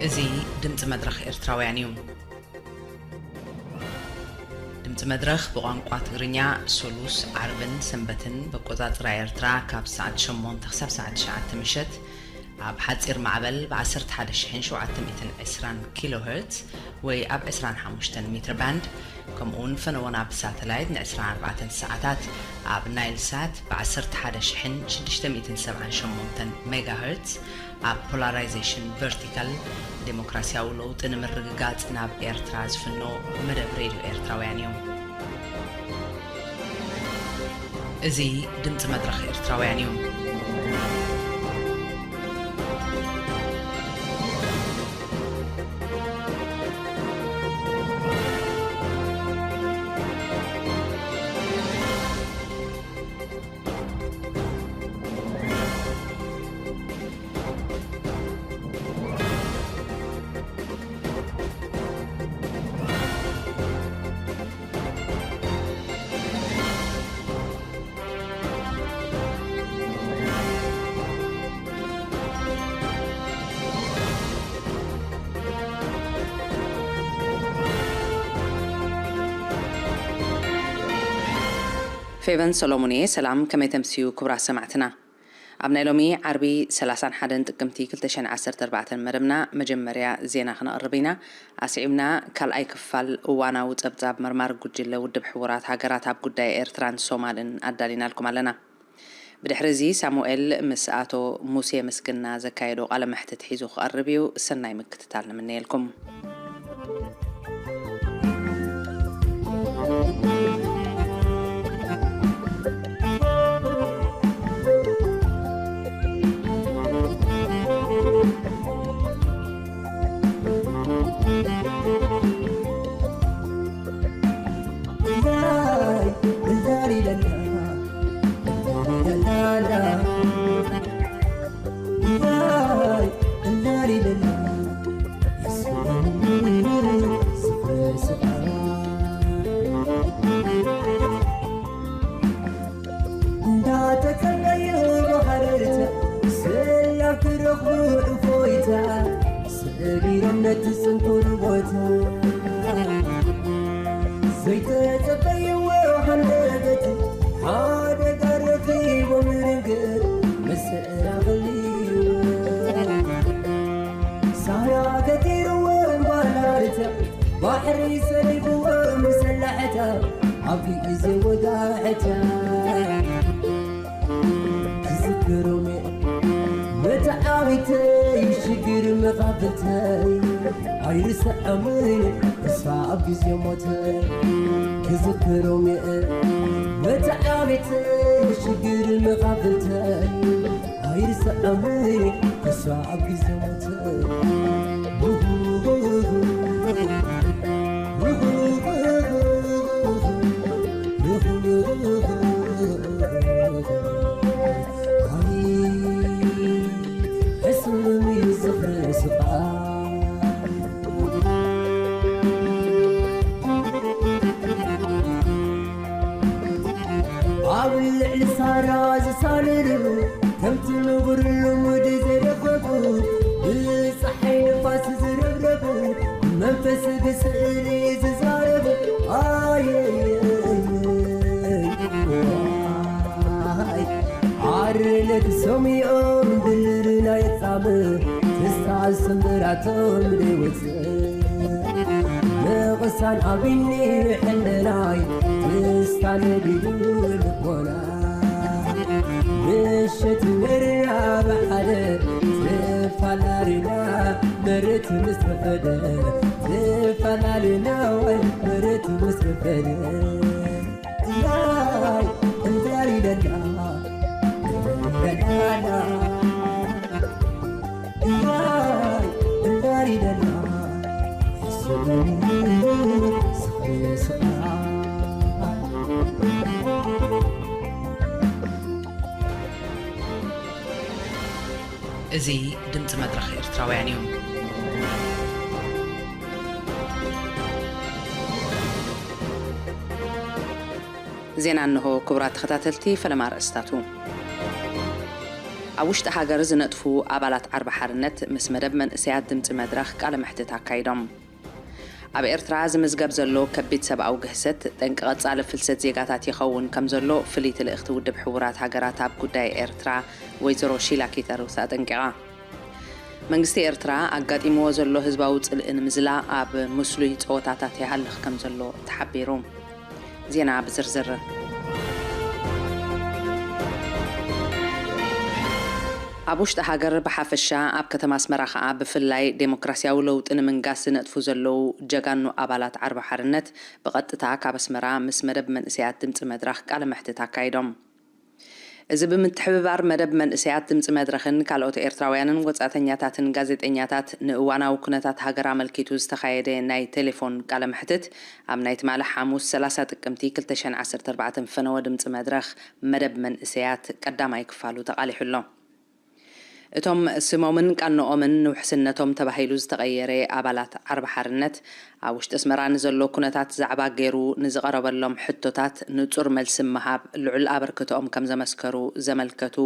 እዚ ድምፂ መድረኽ ኤርትራውያን እዩ። ድምፂ መድረኽ ብቋንቋ ትግርኛ ሶሉስ፣ ዓርብን ሰንበትን ብኣቆፃፅራ ኤርትራ ካብ ሰዓት ሸሞንተ ክሳብ ሰዓት ትሽዓተ ምሸት ኣብ ሓፂር ማዕበል ብ ዓሰርተ ሓደ ሺሕን ሸውዓተ ሚእትን ዕስራን ኪሎ ሄርትዝ ወይ ኣብ ዕስራን ሓሙሽተን ሜትር ባንድ፣ ከምኡ እውን ፈነወና ብሳተላይት ን ዕስራን ኣርባዕተን ሰዓታት ኣብ ናይል ሳት ብ ዓሰርተ ሓደ ሺሕን ሽዱሽተ ሚእትን ሰብዓን ሸሞንተን ሜጋ ሄርትዝ ኣብ ፖላራይዜሽን ቨርቲካል ዴሞክራሲያዊ ለውጢ ንምርግጋጽ ናብ ኤርትራ ዝፍኖ መደብ ሬድዮ ኤርትራውያን እዩ። እዚ ድምጺ መድረኽ ኤርትራውያን እዩ። ፌቨን ሰሎሞን እየ። ሰላም፣ ከመይ ተምስዩ ክቡራት ሰማዕትና? ኣብ ናይ ሎሚ ዓርቢ ሰላሳን ሓደን ጥቅምቲ ክልተ ሽሕን ዓሰርተ ኣርባዕተን መደብና መጀመርያ ዜና ክነቕርብ ኢና። ኣስዒብና ካልኣይ ክፋል እዋናዊ ጸብጻብ መርማሪ ጉጅለ ውድብ ሕቡራት ሃገራት ኣብ ጉዳይ ኤርትራን ሶማልን ኣዳሊናልኩም ኣለና። ብድሕሪ እዚ ሳሙኤል ምስ ኣቶ ሙሴ ምስግና ዘካየዶ ቃለ መሕትት ሒዙ ክቐርብ እዩ። ሰናይ ምክትታል ንምነየልኩም። እንዳተጸበዩ ብሃረርታ፣ ሰላም ትረኽቡ እፎይታ፣ ሰቢሮም ነቲ ጽንኩር ቦታ። ዘይተጸበይዎ ሃንደበት፣ ሓደጋ ረኺቦም ርግእ፣ መሰናኽል እዩ። ሳራ ገቲርዎም ባላርታ፣ ባሕሪ ሰሊብዎም ሰላሕታ፣ ኣብ ግዜ ወጋሕታ። ክዝክሮም እየ መተዓቢተይ፣ ሽግር መቓብልተይ፣ ኣይርስዖምን እየ እሳ ኣብ ግዜ ሞተይ። ክዝክሮም እየ መተዓቢተይ፣ ሽግር መቓብልተይ፣ ኣይርስዖምን እየ እሳ ኣብ ግዜ ሞተይ። ሕሱም እዩ ዝኽሪ ስቓ። ኣብ ልዕሊ ሳራ ዝሳለሉ፣ ከምቲ ንቡር ልሙድ ዘይረኸቡ፣ ብጸሓይ ንፋስ ዝረብረቡ፣ መንፈስ ብስእሊ ዝዛረቡ፣ ኣየየየ። ኣርነት ሰሚኦም ድርና የጻም፣ ትስታ ስምራቶም ደይወጽእ። ንቕሳን ኣቢኒ ሕልናይ፣ ትስታ ነዲዱ ልቦና። ምሸት ነርና ብሓደ፣ ተፋላሊና መሬት ምስ ረፈደ። ተፋላሊና ወይ መሬት ምስ ረፈደ። እያይ እንዳሪደና፣ እንዳሪደና፣ እያይ እንዳሪደና፣ ስቕኒ ስቕኒ ስቕኒ። እዚ ድምፂ መድረኽ ኤርትራውያን እዩ። ዜና እንሆ። ክቡራት ተኸታተልቲ፣ ፈለማ ኣርእስታቱ። ኣብ ውሽጢ ሃገር ዝነጥፉ ኣባላት ዓርቢ ሓርነት ምስ መደብ መንእሰያት ድምፂ መድረኽ ቃለ መሕትት ኣካይዶም። ኣብ ኤርትራ ዝምዝገብ ዘሎ ከቢድ ሰብኣዊ ግህሰት ጠንቂ ቀጻሊ ፍልሰት ዜጋታት ይኸውን ከም ዘሎ ፍልይቲ ልእኽቲ ውድብ ሕቡራት ሃገራት ኣብ ጉዳይ ኤርትራ ወይዘሮ ሺላ ኪተርውስ ኣጠንቂቓ። መንግስቲ ኤርትራ ኣጋጢምዎ ዘሎ ህዝባዊ ጽልኢ ንምዝላ ኣብ ምስሉይ ጸወታታት ይሃልኽ ከም ዘሎ ተሓቢሩ። ዜና ብዝርዝር። ኣብ ውሽጢ ሃገር ብሓፈሻ፣ ኣብ ከተማ ኣስመራ ከኣ ብፍላይ ዴሞክራሲያዊ ለውጢ ንምንጋስ ዝነጥፉ ዘለዉ ጀጋኑ ኣባላት ዓርቢ ሓርነት ብቐጥታ ካብ ኣስመራ ምስ መደብ መንእሰያት ድምፂ መድረኽ ቃለ መሕትት ኣካይዶም። እዚ ብምትሕብባር መደብ መንእሰያት ድምፂ መድረኽን ካልኦት ኤርትራውያንን ወጻእተኛታትን ጋዜጠኛታት ንእዋናዊ ኩነታት ሃገር ኣመልኪቱ ዝተኻየደ ናይ ቴሌፎን ቃለ መሕትት ኣብ ናይ ትማሊ ሓሙስ ሰላሳ ጥቅምቲ ክልተ ሽሕን ዓሰርተ ኣርባዕተን ፈነወ ድምፂ መድረኽ መደብ መንእሰያት ቀዳማይ ክፋሉ ተቓሊሑ ኣሎ። እቶም ስሞምን ቃንኦምን ንውሕስነቶም ተባሂሉ ዝተቐየረ ኣባላት ዓርቢ ሓርነት፣ ኣብ ውሽጢ ኣስመራ ንዘሎ ኩነታት ዛዕባ ገይሩ ንዝቐረበሎም ሕቶታት ንጹር መልሲ ምሃብ ልዑል ኣበርክቶኦም ከም ዘመስከሩ ዘመልከቱ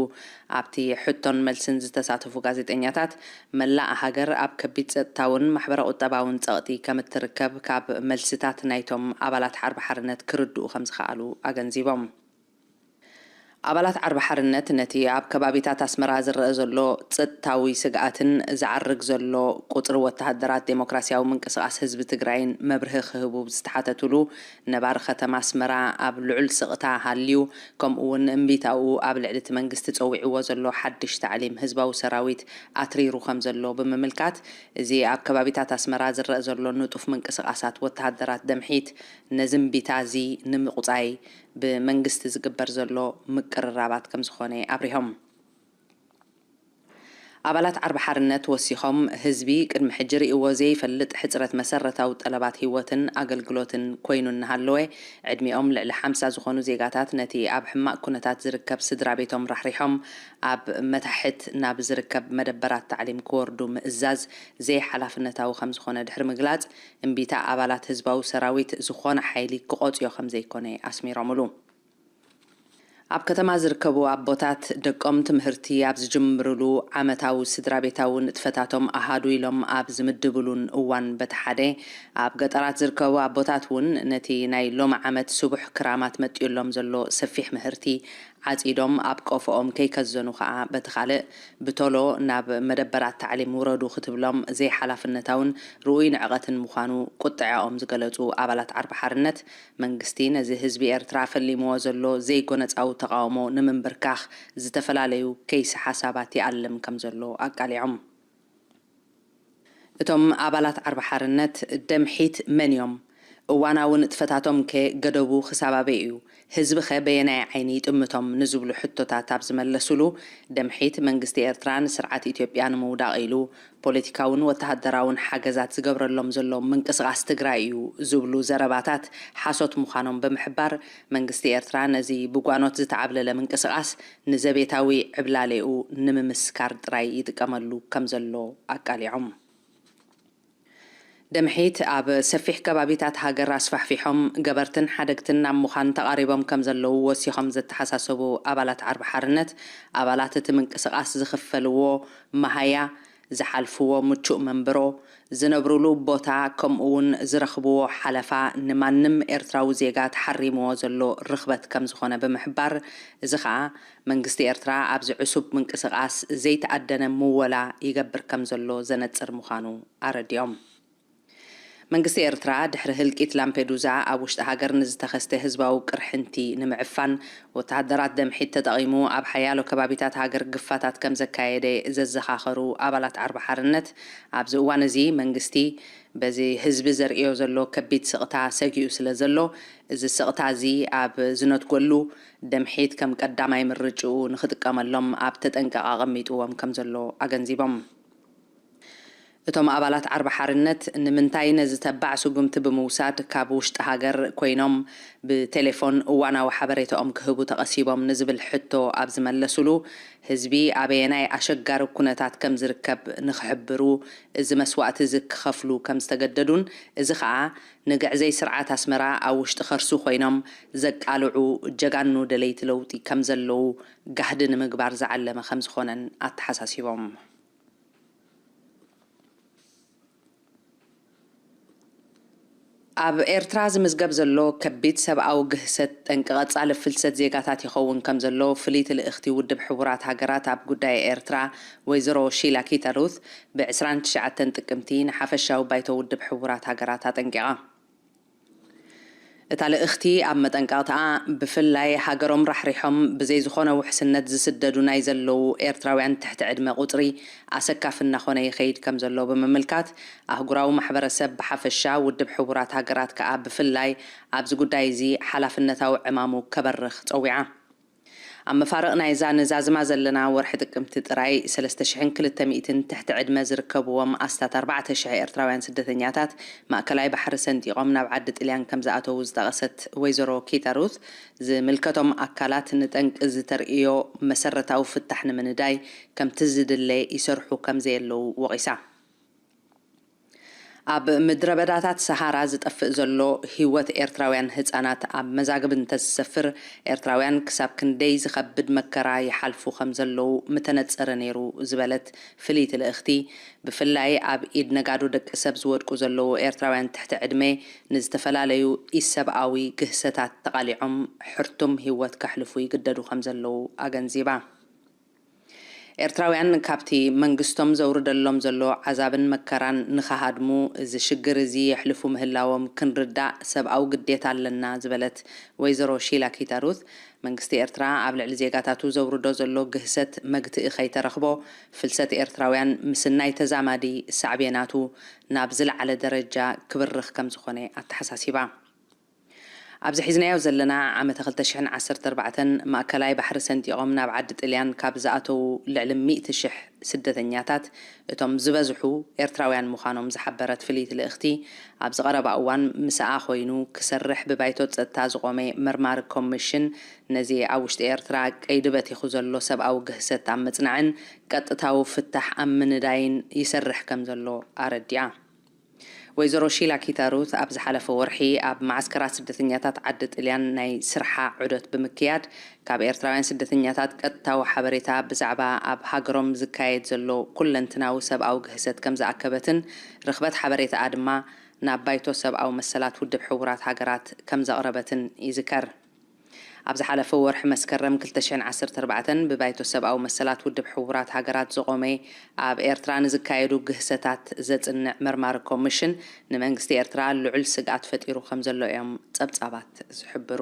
ኣብቲ ሕቶን መልስን ዝተሳተፉ ጋዜጠኛታት፣ መላእ ሃገር ኣብ ከቢድ ጸጥታውን ማሕበረ ቁጠባውን ጸቕጢ ከም እትርከብ ካብ መልስታት ናይቶም ኣባላት ዓርቢ ሓርነት ክርድኡ ከም ዝኸኣሉ ኣገንዚቦም። ኣባላት ዓርቢ ሓርነት ነቲ ኣብ ከባቢታት ኣስመራ ዝረአ ዘሎ ጸጥታዊ ስግኣትን ዝዓርግ ዘሎ ቁጽሪ ወተሃደራት ዴሞክራሲያዊ ምንቅስቓስ ህዝቢ ትግራይን መብርሂ ክህቡ ዝተሓተቱሉ፣ ነባሪ ከተማ ኣስመራ ኣብ ልዑል ስቕታ ሃልዩ፣ ከምኡ እውን እምቢታኡ ኣብ ልዕሊ እቲ መንግስቲ ጸዊዕዎ ዘሎ ሓድሽ ታዕሊም ህዝባዊ ሰራዊት ኣትሪሩ ከም ዘሎ ብምምልካት፣ እዚ ኣብ ከባቢታት ኣስመራ ዝረአ ዘሎ ንጡፍ ምንቅስቓሳት ወተሃደራት ደምሒት ነዚ እምቢታ እዚ ንምቑጻይ ብመንግስቲ ዝግበር ዘሎ ምቅርራባት ከም ዝኾነ ኣብሪሆም። ኣባላት ዓርቢ ሓርነት ወሲኾም፣ ህዝቢ ቅድሚ ሕጂ ርእይዎ ዘይፈልጥ ሕጽረት መሰረታዊ ጠለባት ህይወትን ኣገልግሎትን ኮይኑ እናሃለወ፣ ዕድሚኦም ልዕሊ ሓምሳ ዝኾኑ ዜጋታት ነቲ ኣብ ሕማቕ ኩነታት ዝርከብ ስድራ ቤቶም ራሕሪሖም ኣብ መታሕት ናብ ዝርከብ መደበራት ታዕሊም ክወርዱ ምእዛዝ ዘይሓላፍነታዊ ከም ዝኾነ ድሕሪ ምግላጽ፣ እምቢታ ኣባላት ህዝባዊ ሰራዊት ዝኾነ ሓይሊ ክቖጽዮ ከም ዘይኮነ ኣስሚሮምሉ። ኣብ ከተማ ዝርከቡ ኣቦታት ደቆም ትምህርቲ ኣብ ዝጅምርሉ ዓመታዊ ስድራ ቤታዊ ንጥፈታቶም ኣሃዱ ኢሎም ኣብ ዝምድብሉን እዋን በቲ ሓደ፣ ኣብ ገጠራት ዝርከቡ ኣቦታት እውን ነቲ ናይ ሎሚ ዓመት ስቡሕ ክራማት መጢኡሎም ዘሎ ሰፊሕ ምህርቲ ዓጺዶም ኣብ ቆፎኦም ከይከዘኑ ከኣ በቲ ካልእ ብቶሎ ናብ መደበራት ታዕሊም ውረዱ ክትብሎም ዘይሓላፍነታውን ርኡይ ንዕቐትን ምዃኑ ቁጥዐኦም ዝገለጹ ኣባላት ዓርቢ ሓርነት፣ መንግስቲ ነዚ ህዝቢ ኤርትራ ፈሊምዎ ዘሎ ዘይጎነጻዊ ተቓውሞ ንምንብርካኽ ዝተፈላለዩ ከይሲ ሓሳባት ይኣልም ከም ዘሎ ኣቃሊዖም። እቶም ኣባላት ዓርቢ ሓርነት ደምሒት መን እዮም? እዋናዊ ንጥፈታቶም ከ ገደቡ ክሳብ ኣበይ እዩ? ህዝቢ ኸ በየናይ ዓይኒ ይጥምቶም? ንዝብሉ ሕቶታት ኣብ ዝመለሱሉ፣ ደምሒት መንግስቲ ኤርትራ ንስርዓት ኢትዮጵያ ንምውዳቕ ኢሉ ፖለቲካውን ወተሃደራውን ሓገዛት ዝገብረሎም ዘሎ ምንቅስቓስ ትግራይ እዩ ዝብሉ ዘረባታት ሓሶት ምዃኖም ብምሕባር፣ መንግስቲ ኤርትራ ነዚ ብጓኖት ዝተዓብለለ ምንቅስቓስ ንዘቤታዊ ዕብላለኡ ንምምስካር ጥራይ ይጥቀመሉ ከም ዘሎ ኣቃሊዖም። ደምሒት ኣብ ሰፊሕ ከባቢታት ሃገር ኣስፋሕፊሖም ገበርትን ሓደግትን ናብ ምዃን ተቓሪቦም ከም ዘለዉ ወሲኾም ዘተሓሳሰቡ ኣባላት ዓርቢ ሓርነት፣ ኣባላት እቲ ምንቅስቓስ ዝኽፈልዎ መሃያ፣ ዝሓልፍዎ ምቹእ መንብሮ፣ ዝነብሩሉ ቦታ፣ ከምኡ እውን ዝረኽብዎ ሓለፋ ንማንም ኤርትራዊ ዜጋ ተሓሪምዎ ዘሎ ርኽበት ከም ዝኾነ ብምሕባር፣ እዚ ኸኣ መንግስቲ ኤርትራ ኣብዚ ዕሱብ ምንቅስቓስ ዘይተኣደነ ምወላ ይገብር ከም ዘሎ ዘነጽር ምዃኑ ኣረዲኦም። መንግስቲ ኤርትራ ድሕሪ ህልቂት ላምፔዱዛ ኣብ ውሽጢ ሃገር ንዝተኸስተ ህዝባዊ ቅርሕንቲ ንምዕፋን ወተሃደራት ደምሒት ተጠቒሙ ኣብ ሓያሎ ከባቢታት ሃገር ግፋታት ከም ዘካየደ ዘዘኻኸሩ ኣባላት ዓርቢ ሓርነት፣ ኣብዚ እዋን እዚ መንግስቲ በዚ ህዝቢ ዘርእዮ ዘሎ ከቢድ ስቕታ ሰጊኡ ስለ ዘሎ፣ እዚ ስቕታ እዚ ኣብ ዝነትጎሉ ደምሒት ከም ቀዳማይ ምርጭኡ ንኽጥቀመሎም ኣብ ተጠንቀቕ ኣቐሚጥዎም ከም ዘሎ ኣገንዚቦም። እቶም ኣባላት ዓርቢ ሓርነት ንምንታይ ነዚ ተባዕ ስጉምቲ ብምውሳድ ካብ ውሽጢ ሃገር ኮይኖም ብቴሌፎን እዋናዊ ሓበሬታኦም ክህቡ ተቐሲቦም ንዝብል ሕቶ ኣብ ዝመለሱሉ፣ ህዝቢ ኣበየናይ ኣሸጋሪ ኩነታት ከም ዝርከብ ንኽሕብሩ፣ እዚ መስዋእቲ እዚ ክኸፍሉ ከም ዝተገደዱን፣ እዚ ኸኣ ንግዕዘይ ስርዓት ኣስመራ ኣብ ውሽጢ ከርሱ ኮይኖም ዘቃልዑ ጀጋኑ ደለይቲ ለውጢ ከም ዘለዉ ጋህዲ ንምግባር ዝዓለመ ከም ዝኾነን ኣተሓሳሲቦም። ኣብ ኤርትራ ዝምዝገብ ዘሎ ከቢድ ሰብኣዊ ግህሰት ጠንቂ ቀጻሊ ፍልሰት ዜጋታት ይኸውን ከም ዘሎ ፍልይቲ ልእኽቲ ውድብ ሕቡራት ሃገራት ኣብ ጉዳይ ኤርትራ ወይዘሮ ሺላ ኪታሩት ብ ዕስራን ትሽዓተን ጥቅምቲ ንሓፈሻዊ ባይቶ ውድብ ሕቡራት ሃገራት ኣጠንቂቓ። እታ ልእኽቲ ኣብ መጠንቀቕታኣ፣ ብፍላይ ሃገሮም ራሕሪሖም ብዘይ ዝኾነ ውሕስነት ዝስደዱ ናይ ዘለዉ ኤርትራውያን ትሕቲ ዕድመ ቁጽሪ ኣሰካፊ እናኾነ ይኸይድ ከም ዘሎ ብምምልካት፣ ኣህጉራዊ ማሕበረሰብ ብሓፈሻ፣ ውድብ ሕቡራት ሃገራት ከኣ ብፍላይ ኣብዚ ጉዳይ እዚ ሓላፍነታዊ ዕማሙ ከበርኽ ጸዊዓ። ኣብ መፋርቕ ናይዛ ንዛዝማ ዘለና ወርሒ ጥቅምቲ ጥራይ ሰለስተ ሽሕን ክልተ ሚእትን ትሕቲ ዕድመ ዝርከብዎም ኣስታት ኣርባዕተ ሽሕ ኤርትራውያን ስደተኛታት ማእከላይ ባሕሪ ሰንጢቖም ናብ ዓዲ ጥልያን ከም ዝኣተዉ ዝጠቐሰት ወይዘሮ ኪታሩት፣ ዝምልከቶም ኣካላት ንጠንቂ ዝተርእዮ መሰረታዊ ፍታሕ ንምንዳይ ከምቲ ዝድለ ይሰርሑ ከም ዘየለዉ ወቒሳ። ኣብ ምድረ በዳታት ሰሃራ ዝጠፍእ ዘሎ ህይወት ኤርትራውያን ህጻናት ኣብ መዛግብ እንተዝሰፍር፣ ኤርትራውያን ክሳብ ክንደይ ዝኸብድ መከራ ይሓልፉ ከም ዘለዉ ምተነጸረ ነይሩ ዝበለት ፍልይቲ ልእኽቲ፣ ብፍላይ ኣብ ኢድ ነጋዶ ደቂ ሰብ ዝወድቁ ዘለዉ ኤርትራውያን ትሕቲ ዕድመ ንዝተፈላለዩ ኢሰብኣዊ ግህሰታት ተቓሊዖም ሕርቱም ህይወት ከሕልፉ ይግደዱ ከም ዘለዉ ኣገንዚባ። ኤርትራውያን ካብቲ መንግስቶም ዘውርደሎም ዘሎ ዓዛብን መከራን ንኸሃድሙ እዚ ሽግር እዚ የሕልፉ ምህላዎም ክንርዳእ ሰብኣዊ ግዴታ ኣለና ዝበለት ወይዘሮ ሺላ ኪታሩት፣ መንግስቲ ኤርትራ ኣብ ልዕሊ ዜጋታቱ ዘውርዶ ዘሎ ግህሰት መግትኢ ከይተረኽቦ፣ ፍልሰት ኤርትራውያን ምስናይ ተዛማዲ ሳዕቤናቱ ናብ ዝለዓለ ደረጃ ክብርኽ ከም ዝኾነ ኣተሓሳሲባ። ኣብዚ ሒዝናዮ ዘለና ዓመተ ክልተ ሽሕን ዓሰርተ ኣርባዕተን ማእከላይ ባሕሪ ሰንጢቖም ናብ ዓዲ ጥልያን ካብ ዝኣተዉ ልዕሊ ሚእቲ ሽሕ ስደተኛታት፣ እቶም ዝበዝሑ ኤርትራውያን ምዃኖም ዝሓበረት ፍልይቲ ልእኽቲ፣ ኣብዚ ቀረባ እዋን ምስኣ ኮይኑ ክሰርሕ ብባይቶ ጸጥታ ዝቖመ መርማሪ ኮሚሽን፣ ነዚ ኣብ ውሽጢ ኤርትራ ቀይዲ በቲኹ ዘሎ ሰብኣዊ ግህሰት ኣብ ምጽናዕን ቀጥታዊ ፍታሕ ኣብ ምንዳይን ይሰርሕ ከም ዘሎ ኣረዲኣ። ወይዘሮ ሺላ ኪታሩት ኣብ ዝሓለፈ ወርሒ ኣብ መዓስከራት ስደተኛታት ዓዲ ጥልያን ናይ ስርሓ ዑደት ብምክያድ፣ ካብ ኤርትራውያን ስደተኛታት ቀጥታዊ ሓበሬታ ብዛዕባ ኣብ ሃገሮም ዝካየድ ዘሎ ኩለንትናዊ ሰብኣዊ ግህሰት ከም ዝኣከበትን ርኽበት ሓበሬታኣ ድማ ናብ ባይቶ ሰብኣዊ መሰላት ውድብ ሕቡራት ሃገራት ከም ዘቕረበትን ይዝከር። ኣብ ዝሓለፈ ወርሒ መስከረም ክልተ ሽሕን ዓሰርተ ኣርባዕተን ብባይቶ ሰብኣዊ መሰላት ውድብ ሕቡራት ሃገራት ዝቖመ ኣብ ኤርትራ ንዝካየዱ ግህሰታት ዘጽንዕ መርማሪ ኮሚሽን፣ ንመንግስቲ ኤርትራ ልዑል ስግኣት ፈጢሩ ከም ዘሎ እዮም ጸብጻባት ዝሕብሩ።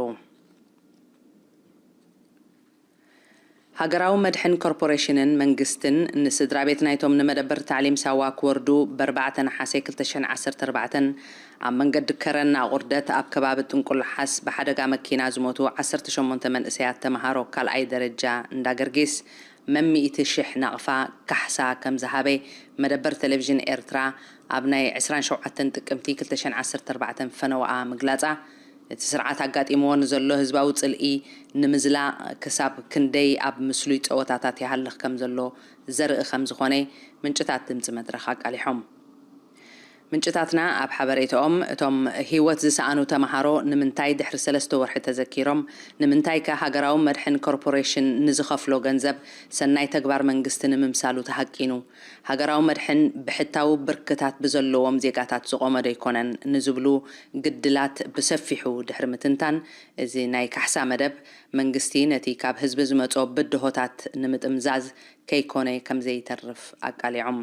ሃገራዊ መድሕን ኮርፖሬሽንን መንግስትን ንስድራ ቤት ናይቶም ንመደበር ታዕሊም ሳዋ ክወርዱ ብኣርባዕተ ነሓሰ ክልተ ሽሕን ዓሰርተ ኣርባዕተን ኣብ መንገዲ ከረን ኣቑርደት ኣብ ከባቢ ጥንቁላሓስ ብሓደጋ መኪና ዝሞቱ ዓሰርተ ሸሞንተ መንእሰያት ተምሃሮ ካልኣይ ደረጃ እንዳ ገርጊስ መሚእቲ ሽሕ ናቕፋ ካሕሳ ከም ዝሃበ መደበር ቴሌቪዥን ኤርትራ ኣብ ናይ ዕስራን ሸውዓተን ጥቅምቲ ክልተ ሽሕን ዓሰርተ ኣርባዕተን ፈነወኣ ምግላጻ፣ እቲ ስርዓት ኣጋጢምዎ ንዘሎ ህዝባዊ ጽልኢ ንምዝላቕ ክሳብ ክንደይ ኣብ ምስሉይ ጸወታታት ይሃልኽ ከም ዘሎ ዘርኢ ከም ዝኾነ ምንጭታት ድምጺ መድረኽ ኣቃሊሖም። ምንጭታትና ኣብ ሓበሬታኦም፣ እቶም ህይወት ዝሰኣኑ ተምሃሮ ንምንታይ ድሕሪ ሰለስተ ወርሒ ተዘኪሮም? ንምንታይከ ሃገራዊ መድሕን ኮርፖሬሽን ንዝኸፍሎ ገንዘብ ሰናይ ተግባር መንግስቲ ንምምሳሉ ተሃቂኑ? ሃገራዊ መድሕን ብሕታዊ ብርክታት ብዘለዎም ዜጋታት ዝቖመ ዶ ኣይኮነን? ንዝብሉ ግድላት ብሰፊሑ ድሕሪ ምትንታን፣ እዚ ናይ ካሕሳ መደብ፣ መንግስቲ ነቲ ካብ ህዝቢ ዝመጾ ብድሆታት ንምጥምዛዝ ከይኮነ ከም ዘይተርፍ ኣቃሊዖም።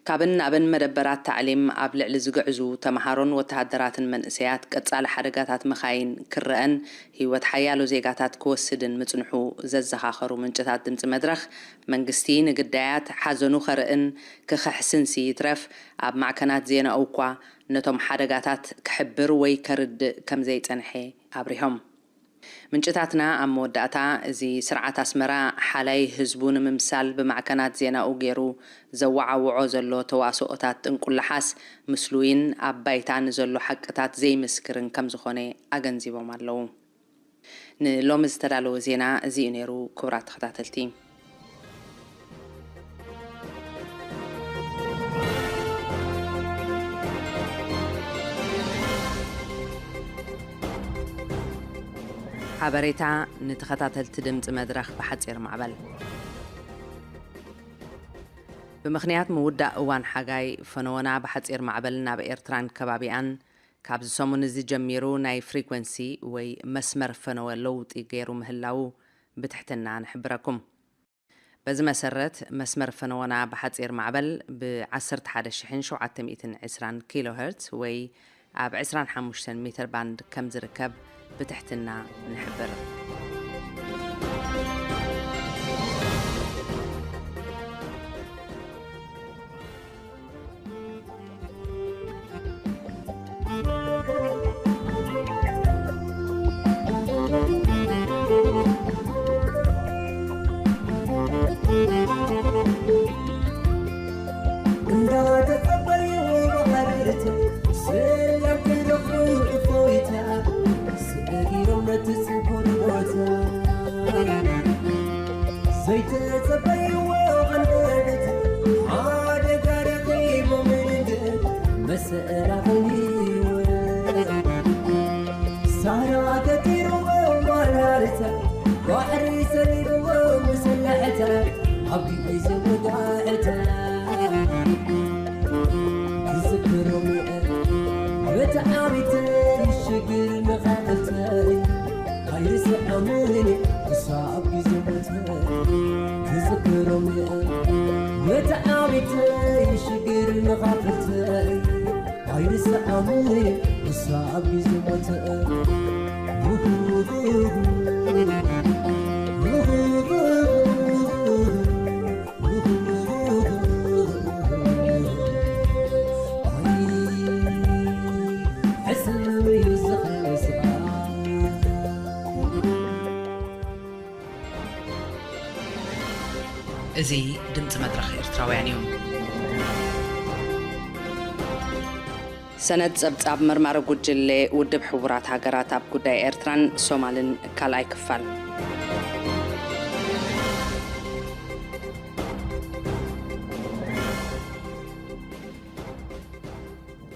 ካብን ናብን መደበራት ታዕሊም ኣብ ልዕሊ ዝግዕዙ ተምሃሮን ወተሃደራትን መንእሰያት ቀጻሊ ሓደጋታት መኻይን ክረኣን ህይወት ሓያሎ ዜጋታት ክወስድን ምጽንሑ ዘዘኻኸሩ ምንጭታት ድምጺ መድረኽ፣ መንግስቲ ንግዳያት ሓዘኑ ከርእን ክኽሕስንሲ ይትረፍ ኣብ ማዕከናት ዜናኡ እኳ ነቶም ሓደጋታት ክሕብር ወይ ከርድእ ከም ዘይጸንሐ ኣብሪሆም። ምንጭታትና ኣብ መወዳእታ፣ እዚ ስርዓት ኣስመራ ሓላይ ህዝቡ ንምምሳል ብማዕከናት ዜናኡ ገይሩ ዘወዓውዖ ዘሎ ተዋስኦታት ጥንቁላሓስ ምስሉይን ኣብ ባይታ ንዘሎ ሓቅታት ዘይምስክርን ከም ዝኾነ ኣገንዚቦም ኣለዉ። ንሎሚ ዝተዳለወ ዜና እዚ እዩ ነይሩ። ክቡራት ተኸታተልቲ፣ ሓበሬታ ንተኸታተልቲ ድምፂ መድረኽ ብሓፂር ማዕበል። ብምኽንያት ምውዳእ እዋን ሓጋይ፣ ፈነወና ብሓፂር ማዕበል ናብ ኤርትራን ከባቢኣን ካብዚ ሰሙን እዚ ጀሚሩ ናይ ፍሪኮንሲ ወይ መስመር ፈነወ ለውጢ ገይሩ ምህላዉ ብትሕትና ንሕብረኩም። በዚ መሰረት፣ መስመር ፈነወና ብሓፂር ማዕበል ብ ዓሰርተ ሓደ ሺሕን ሸውዓተ ሚእትን ዕስራን ኪሎ ሄርትዝ ወይ ኣብ ዕስራን ሓሙሽተን ሜተር ባንድ ከም ዝርከብ ብትሕትና ንሕብር። እንዳተጸበዩ ብሓርታ ሰላም ክረኽቡ እፎይታ ሰጊሮም ነቲ ጽንኩር ቦታ ዘይተጸበይዎ ቀንደበት ሓደጋ ረኺቦም ንግድ መሰላኽን ህይወት ሳራ ገጢርዎም ባላልታ ባሕሪ ሰሊብዎም ሰላሕታ ኣብ ግዜ ወጋሕታ ክዝክሮም እየ ብጣዕሚ ተሽግር መኻኽልተይ ኣይርስዖምን እየ እሳ ኣብ ግዜ ሞተይ ክዝክሮም እየ ብጣዕሚ ተሽግር መኻኽልተይ ኣይርስዖምን እየ እሳ ኣብ ግዜ ሞተይ እዚ ድምፂ መድረኽ ኤርትራውያን እዩ። ሰነድ ጸብጻብ መርማሪ ጉጅለ ውድብ ሕቡራት ሃገራት ኣብ ጉዳይ ኤርትራን ሶማልን ካልኣይ ክፋል።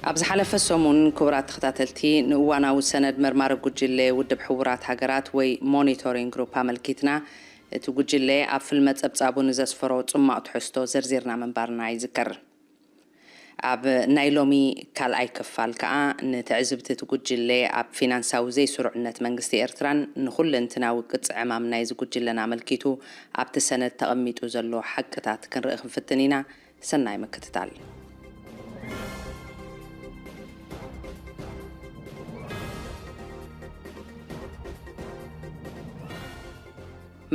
ኣብ ዝሓለፈ ሰሙን፣ ክቡራት ተኸታተልቲ፣ ንእዋናዊ ሰነድ መርማሪ ጉጅለ ውድብ ሕቡራት ሃገራት ወይ ሞኒቶሪንግ ግሩፕ ኣመልኪትና፣ እቲ ጉጅለ ኣብ ፍልመ ጸብጻቡ ንዘስፈሮ ጽማቕ ትሕዝቶ ዘርዚርና ምንባርና ይዝከር። ኣብ ናይ ሎሚ ካልኣይ ክፋል ከኣ፣ ንትዕዝብቲ እቲ ጉጅለ ኣብ ፊናንሳዊ ዘይስሩዕነት መንግስቲ ኤርትራን ንኹለንትናዊ ቅጽ ዕማም ናይዚ ጉጅለን ኣመልኪቱ ኣብቲ ሰነድ ተቐሚጡ ዘሎ ሓቅታት ክንርኢ ክንፍትን ኢና። ሰናይ ምክትታል።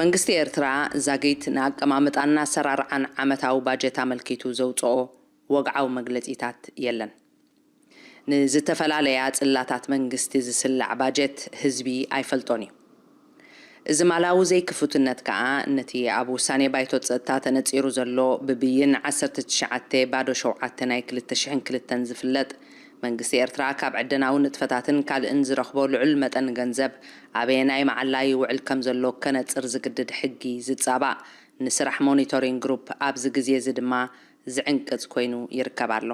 መንግስቲ ኤርትራ ዛጊት ንኣቀማምጣን ኣሰራርዓን ዓመታዊ ባጀት ኣመልኪቱ ዘውጽኦ ወግዓዊ መግለጺታት የለን። ንዝተፈላለያ ጽላታት መንግስቲ ዝስላዕ ባጀት ህዝቢ ኣይፈልጦን እዩ። እዚ ማላዊ ዘይክፉትነት ከኣ ነቲ ኣብ ውሳኔ ባይቶ ጸጥታ ተነጺሩ ዘሎ ብብይን ዓሰርተ ትሽዓተ ባዶ ሸውዓተ ናይ ክልተ ሽሕን ክልተን ዝፍለጥ መንግስቲ ኤርትራ ካብ ዕደናዊ ንጥፈታትን ካልእን ዝረኽቦ ልዑል መጠን ገንዘብ ኣበየናይ መዓላ ይውዕል ከም ዘሎ ከነጽር ዝግድድ ሕጊ ዝጻባእ ንስራሕ ሞኒቶሪንግ ግሩፕ ኣብዚ ግዜ እዚ ድማ ዝዕንቅጽ ኮይኑ ይርከብ ኣሎ።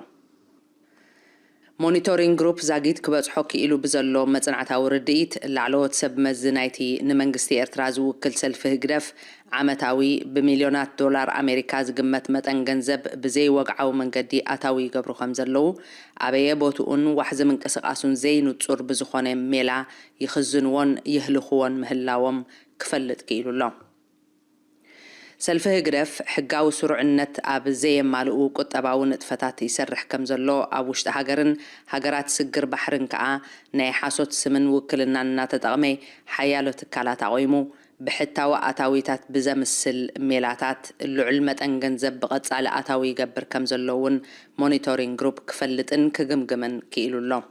ሞኒቶሪንግ ግሩፕ ዛጊት ክበጽሖ ክኢሉ ብዘሎ መጽናዕታዊ ርድኢት፣ ላዕለዎት ሰብ መዚ ናይቲ ንመንግስቲ ኤርትራ ዝውክል ሰልፊ ህግደፍ ዓመታዊ ብሚልዮናት ዶላር ኣሜሪካ ዝግመት መጠን ገንዘብ ብዘይወግዓዊ መንገዲ ኣታዊ ይገብሩ ከም ዘለዉ፣ ኣበየ ቦትኡን ዋሕዚ ምንቅስቓሱን ዘይንጹር ብዝኾነ ሜላ ይኽዝንዎን ይህልኽዎን ምህላዎም ክፈልጥ ክኢሉ ኣሎ። ሰልፊ ህግደፍ፣ ሕጋዊ ስሩዕነት ኣብ ዘየማልኡ ቁጠባዊ ንጥፈታት ይሰርሕ ከም ዘሎ፣ ኣብ ውሽጢ ሃገርን ሃገራት ስግር ባሕርን ከኣ ናይ ሓሶት ስምን ውክልናን እናተጠቕመ ሓያሎ ትካላት ኣቑሙ፣ ብሕታዊ ኣታዊታት ብዘምስል ሜላታት ልዑል መጠን ገንዘብ ብቐጻሊ ኣታዊ ይገብር ከም ዘሎ እውን ሞኒቶሪንግ ግሩፕ ክፈልጥን ክግምግምን ክኢሉ ኣሎ።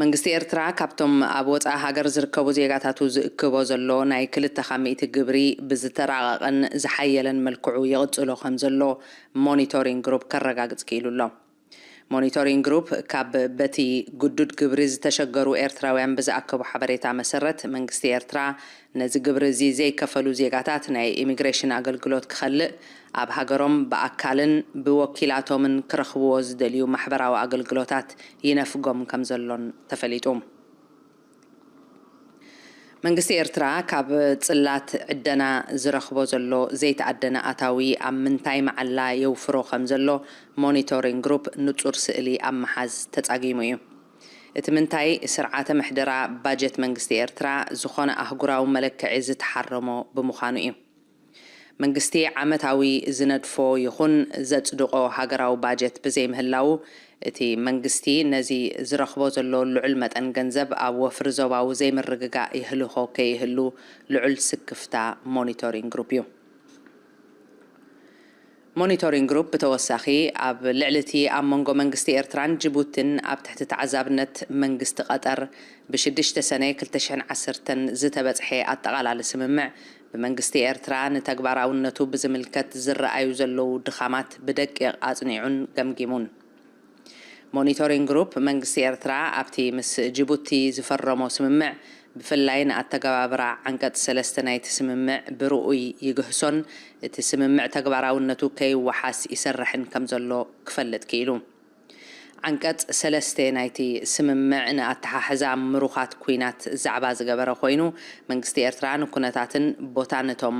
መንግስቲ ኤርትራ ካብቶም ኣብ ወጻኢ ሃገር ዝርከቡ ዜጋታቱ ዝእክቦ ዘሎ ናይ ክልተ ካብ ሚእቲ ግብሪ ብዝተራቐቐን ዝሓየለን መልክዑ ይቕጽሎ ከም ዘሎ ሞኒቶሪንግ ግሩፕ ከረጋግጽ ክኢሉ ኣሎ። ሞኒቶሪንግ ግሩፕ ካብ በቲ ግዱድ ግብሪ ዝተሸገሩ ኤርትራውያን ብዝኣከቦ ሓበሬታ መሰረት፣ መንግስቲ ኤርትራ ነዚ ግብሪ እዚ ዘይከፈሉ ዜጋታት ናይ ኢሚግሬሽን ኣገልግሎት ክኸልእ፣ ኣብ ሃገሮም ብኣካልን ብወኪላቶምን ክረኽብዎ ዝደልዩ ማሕበራዊ ኣገልግሎታት ይነፍጎም ከም ዘሎን ተፈሊጡ። መንግስቲ ኤርትራ ካብ ጽላት ዕደና ዝረኽቦ ዘሎ ዘይተኣደነ ኣታዊ ኣብ ምንታይ መዓላ የውፍሮ ከም ዘሎ ሞኒቶሪንግ ግሩፕ ንጹር ስእሊ ኣብ ምሓዝ ተጻጊሙ እዩ። እቲ ምንታይ፣ ስርዓተ ምሕደራ ባጀት መንግስቲ ኤርትራ ዝኾነ ኣህጉራዊ መለክዒ ዝተሓረሞ ብምዃኑ እዩ። መንግስቲ ዓመታዊ ዝነድፎ ይኹን ዘጽድቖ ሃገራዊ ባጀት ብዘይምህላዉ፣ እቲ መንግስቲ ነዚ ዝረኽቦ ዘሎ ልዑል መጠን ገንዘብ ኣብ ወፍሪ ዞባዊ ዘይምርግጋእ የህልኾ ከይህሉ ልዑል ስክፍታ ሞኒቶሪንግ ግሩፕ እዩ። ሞኒቶሪንግ ግሩፕ ብተወሳኺ፣ ኣብ ልዕሊ እቲ ኣብ መንጎ መንግስቲ ኤርትራን ጅቡቲን ኣብ ትሕቲ ተዓዛብነት መንግስቲ ቀጠር ብሽዱሽተ ሰነ ክልተ ሽሕን ዓሰርተን ዝተበጽሐ ኣጠቓላሊ ስምምዕ፣ ብመንግስቲ ኤርትራ ንተግባራውነቱ ብዝምልከት ዝረኣዩ ዘለዉ ድኻማት ብደቂቕ ኣጽኒዑን ገምጊሙን። ሞኒቶሪንግ ግሩፕ፣ መንግስቲ ኤርትራ ኣብቲ ምስ ጅቡቲ ዝፈረሞ ስምምዕ፣ ብፍላይ ንኣተገባብራ ዓንቀጽ ሰለስተ ናይቲ ስምምዕ ብርኡይ ይግህሶን እቲ ስምምዕ ተግባራውነቱ ከይወሓስ ይሰርሕን ከም ዘሎ ክፈልጥ ክኢሉ። ዓንቀጽ ሰለስተ ናይቲ ስምምዕ ንኣተሓሕዛ ምሩኻት ኲናት ዛዕባ ዝገበረ ኮይኑ፣ መንግስቲ ኤርትራ ንኩነታትን ቦታን እቶም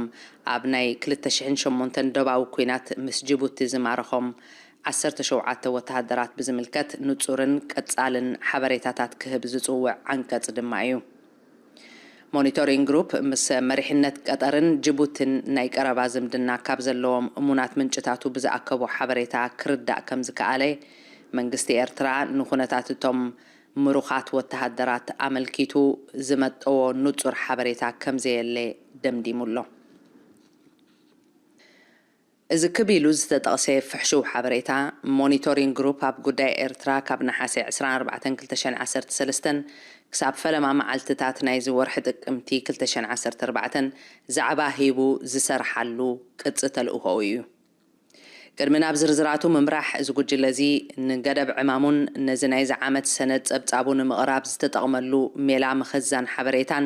ኣብ ናይ ክልተ ሽሕን ሸሞንተን ዶባዊ ኲናት ምስ ጅቡቲ ዝማረኾም ዓሰርተ ሸውዓተ ወተሃደራት ብዝምልከት ንጹርን ቀጻልን ሓበሬታታት ክህብ ዝጽውዕ ዓንቀጽ ድማ እዩ። ሞኒቶሪንግ ግሩፕ ምስ መሪሕነት ቀጠርን ጅቡቲን ናይ ቀረባ ዝምድና ካብ ዘለዎም እሙናት ምንጭታቱ ብዝኣከቦ ሓበሬታ ክርዳእ ከም ዝከኣለ፣ መንግስቲ ኤርትራ ንኹነታት እቶም ምሩኻት ወተሃደራት ኣመልኪቱ ዝመጠዎ ንጹር ሓበሬታ ከም ዘየለ ደምዲሙ ኣሎ። እዚ ክብ ኢሉ ዝተጠቕሰ ፍሕሹው ሓበሬታ፣ ሞኒቶሪንግ ግሩፕ ኣብ ጉዳይ ኤርትራ ካብ ነሓሰ ዕስራን ኣርባዕተን ክልተ ሽሕን ዓሰርተ ሰለስተን ክሳብ ፈለማ መዓልትታት ናይዚ ወርሒ ጥቅምቲ ክልተ ሽሕን ዓሰርተ ኣርባዕተን ዛዕባ ሂቡ ዝሰርሓሉ ቅጺ ተልእኾኡ እዩ። ቅድሚ ናብ ዝርዝራቱ ምምራሕ፣ እዚ ጉጅለ እዚ ንገደብ ዕማሙን ነዚ ናይዚ ዓመት ሰነድ ጸብጻቡ ንምቕራብ ዝተጠቕመሉ ሜላ ምኽዛን ሓበሬታን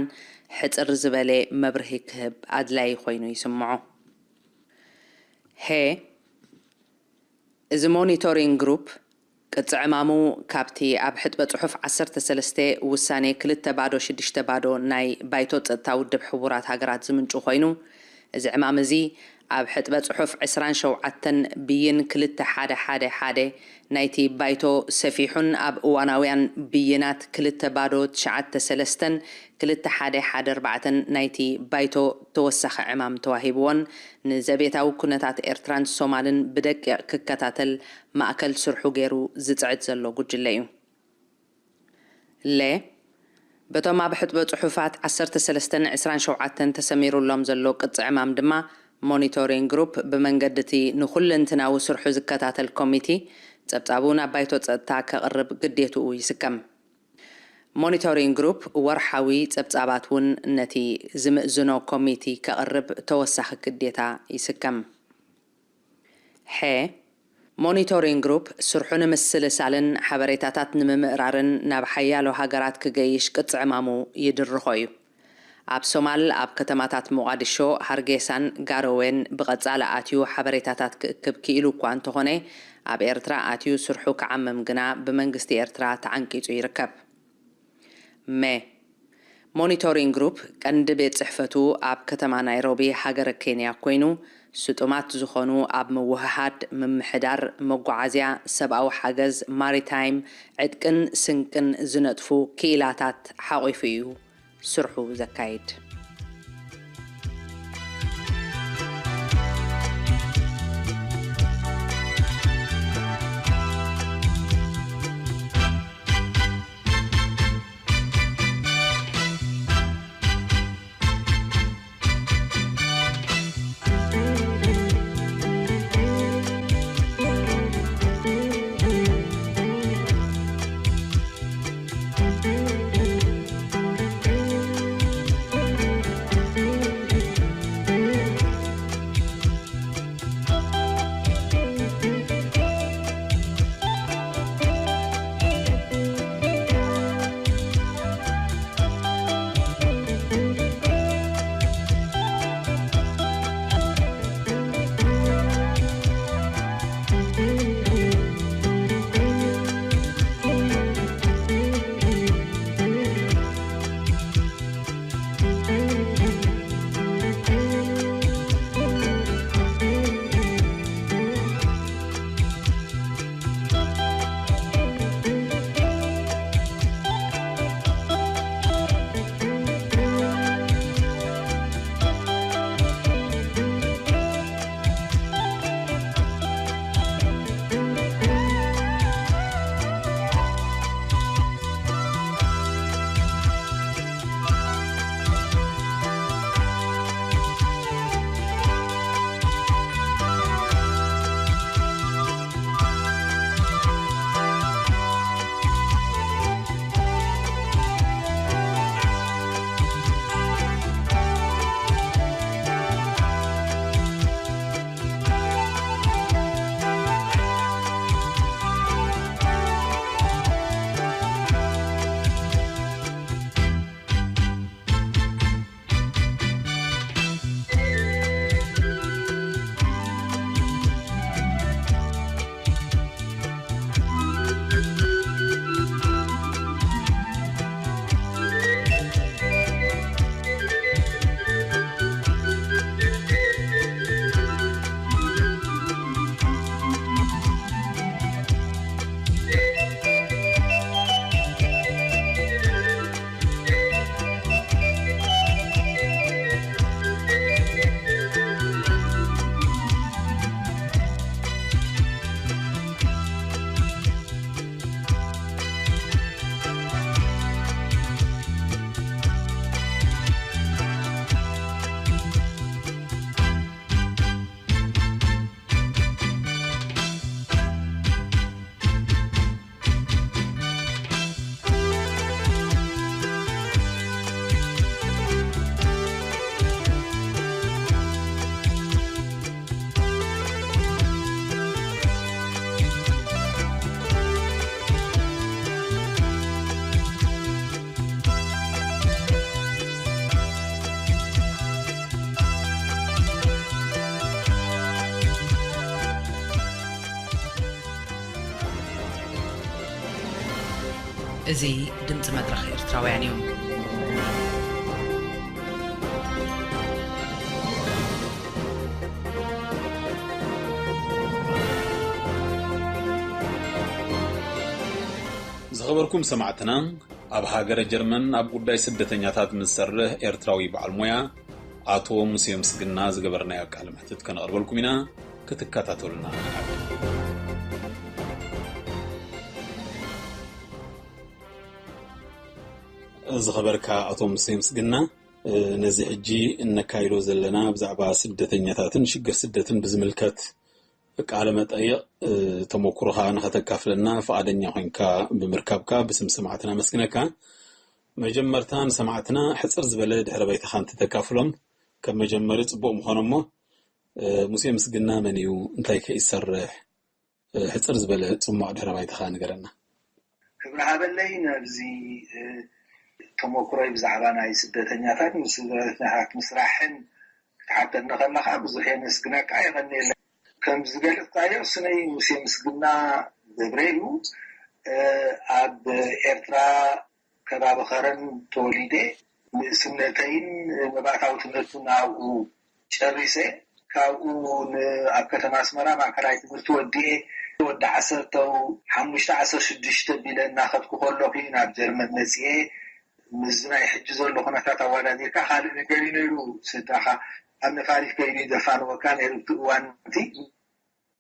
ሕጽር ዝበለ መብርሂ ክህብ ኣድላዪ ኮይኑ ይስምዖ። ሄ፣ እዚ ሞኒቶሪንግ ግሩፕ ቅጽ ዕማሙ ካብቲ ኣብ ሕጥበ ጽሑፍ ዓሰርተ ሰለስተ ውሳኔ ክልተ ባዶ ሽዱሽተ ባዶ ናይ ባይቶ ጸጥታ ውድብ ሕቡራት ሃገራት ዝምንጩ ኮይኑ፣ እዚ ዕማም እዚ ኣብ ሕጥበ ጽሑፍ ዕስራን ሸውዓተን ብይን ክልተ ሓደ ሓደ ሓደ ናይቲ ባይቶ ሰፊሑን ኣብ እዋናውያን ብይናት ክልተ ባዶ ትሽዓተ ሰለስተን ክልተ ሓደ ሓደ ኣርባዕተን ናይቲ ባይቶ ተወሳኺ ዕማም ተዋሂብዎን ንዘቤታዊ ኩነታት ኤርትራን ሶማልን ብደቂቕ ክከታተል ማእከል ስርሑ ገይሩ ዝጽዕት ዘሎ ጉጅለ እዩ። ለ፣ በቶም ኣብ ሕጥበ ጽሑፋት ዓሰርተ ሰለስተን ዕስራን ሸውዓተን ተሰሚሩሎም ዘሎ ቅጽ ዕማም ድማ፣ ሞኒቶሪንግ ግሩፕ ብመንገዲ እቲ ንኹለንትናዊ ስርሑ ዝከታተል ኮሚቲ፣ ጸብጻቡ ናብ ባይቶ ጸጥታ ከቕርብ ግዴትኡ ይስከም። ሞኒቶሪንግ ግሩፕ ወርሓዊ ጸብጻባት እውን ነቲ ዝምእዝኖ ኮሚቲ ከቕርብ ተወሳኺ ግዴታ ይስከም። ሐ፣ ሞኒቶሪንግ ግሩፕ ስርሑ ንምስልሳልን ሓበሬታታት ንምምእራርን ናብ ሓያሎ ሃገራት ክገይሽ ቅጽ ዕማሙ ይድርኾ እዩ። ኣብ ሶማል፣ ኣብ ከተማታት ሞቓዲሾ፣ ሃርጌሳን ጋሮዌን ብቐጻሊ ኣትዩ ሓበሬታታት ክእክብ ክኢሉ እኳ እንተኾነ፣ ኣብ ኤርትራ ኣትዩ ስርሑ ክዓምም ግና ብመንግስቲ ኤርትራ ተዓንቂጹ ይርከብ። መ፣ ሞኒቶሪንግ ግሩፕ ቀንዲ ቤት ጽሕፈቱ ኣብ ከተማ ናይሮቢ ሃገረ ኬንያ ኮይኑ፣ ስጡማት ዝኾኑ ኣብ ምውህሃድ፣ ምምሕዳር፣ መጓዓዝያ፣ ሰብኣዊ ሓገዝ፣ ማሪታይም፣ ዕጥቅን ስንቅን ዝነጥፉ ክኢላታት ሓቑፉ እዩ ስርሑ ዘካይድ። እዚ ድምፂ መድረኽ ኤርትራውያን እዩ። ዝኸበርኩም ሰማዕትና፣ ኣብ ሃገረ ጀርመን ኣብ ጉዳይ ስደተኛታት ምስ ዝሰርሕ ኤርትራዊ በዓል ሞያ ኣቶ ሙሴ ምስግና ዝገበርናዮ ቃለ መሕትት ከነቕርበልኩም ኢና። ክትከታተሉና ንሓትት። ዝኸበርካ ኣቶ ሙሴ ምስግና፣ ነዚ ሕጂ እነካይዶ ዘለና ብዛዕባ ስደተኛታትን ሽግር ስደትን ብዝምልከት ቃለ መጠይቕ፣ ተመኩሮኻ ንኸተካፍለና ፍቓደኛ ኮይንካ ብምርካብካ ብስም ሰማዕትና ኣመስግነካ። መጀመርታ ንሰማዕትና ሕጽር ዝበለ ድሕረ ባይታኻ እንተተካፍሎም ከም መጀመሪ ጽቡቕ ምኾነ እሞ፣ ሙሴ ምስግና መን እዩ? እንታይ ከ ይሰርሕ? ሕጽር ዝበለ ጽሟቕ ድሕረ ባይታኻ ንገረና። ክብሪ ሃበለይ፣ ነዚ ተመኩሮይ ብዛዕባ ናይ ስደተኛታት ምስ ስደተኛታት ምስራሕን ክትሓተኒ ከለኻ ብዙሕ የመስግነካ፣ የቐንየለይ። ከም ዝገለጽካዮ፣ ስመይ ሙሴ ምስግና ገብረ እዩ። ኣብ ኤርትራ ከባቢ ከረን ተወሊደ፣ ንእስነተይን መባእታዊ ትምህርትን ኣብኡ ጨሪሰ፣ ካብኡ ን-፣ ኣብ ከተማ ኣስመራ ማእከላይ ትምህርቲ ወዲኤ፣ ወዲ ዓሰርተ ሓሙሽተ ዓሰርተ ሽዱሽተ ቢለ እናኸድኩ ከለኹ እዩ ናብ ጀርመን መጺኤ። ምስዚ ናይ ሕጂ ዘሎ ኩነታት ኣወዳዲርካ ካልእ ነገር እዩ ነይሩ። ስድራኻ ኣብ ነፋሪት ከይዱ እዩ ዘፋንወካ ነይሩ። እቲ እዋን እቲ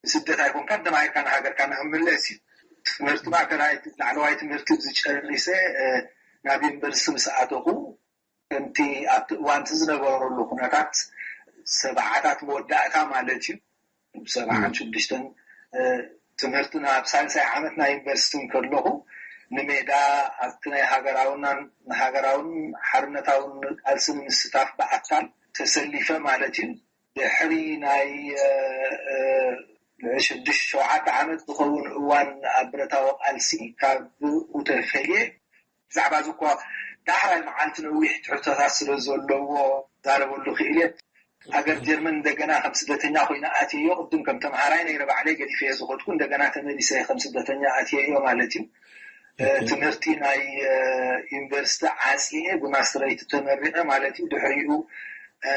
ስደት ኣይኮንካን፣ ተማሂርካ ንሃገርካ ንኽምለስ እዩ። ትምህርቲ ማእከላይ ላዕለዋይ ትምህርቲ ዝጨሪሰ፣ እ፣ ናብ ዩኒቨርሲቲ ምስ ኣተኹ፣ ከምቲ ኣብቲ እዋንቲ ዝነበረሉ ኩነታት ሰብዓታት መወዳእታ ማለት እዩ። ሰብዓን ሽዱሽተን፣ እ፣ ትምህርቲ ናብ ሳልሳይ ዓመት ናይ ዩኒቨርሲቲ እንከለኹ ንሜዳ ኣብቲ ናይ ሃገራውናን ንሃገራውን ሓርነታውን ቃልሲ ንምስታፍ ብኣካል ተሰሊፈ ማለት እዩ። ድሕሪ ናይ፣ እ፣ እ፣ ሽዱሽተ ሸውዓተ ዓመት ዝኸውን እዋን ኣብ ብረታዊ ቃልሲ ካብኡ ተፈልየ። ብዛዕባ እዚ እኮ ዳሕራይ መዓልቲ ነዊሕ ትሕዝቶታት ስለ ዘለዎ ዛረበሉ ክኢል እየ። ሃገር ጀርመን እንደገና ከም ስደተኛ ኮይነ ኣትየዮ። ቅድም ከም ተምሃራይ ነይረ ባዕለይ ገዲፈዮ ዝኸድኩ፣ እንደገና ተመሊሰ ከም ስደተኛ ኣትየዮ ማለት እዩ። እ፣ ኦኬ። ትምህርቲ ናይ፣ እ፣ ዩኒቨርሲቲ ዓጽየ ብማስተረይቲ ተመሪቐ ማለት እዩ። ድሕሪኡ፣ እ፣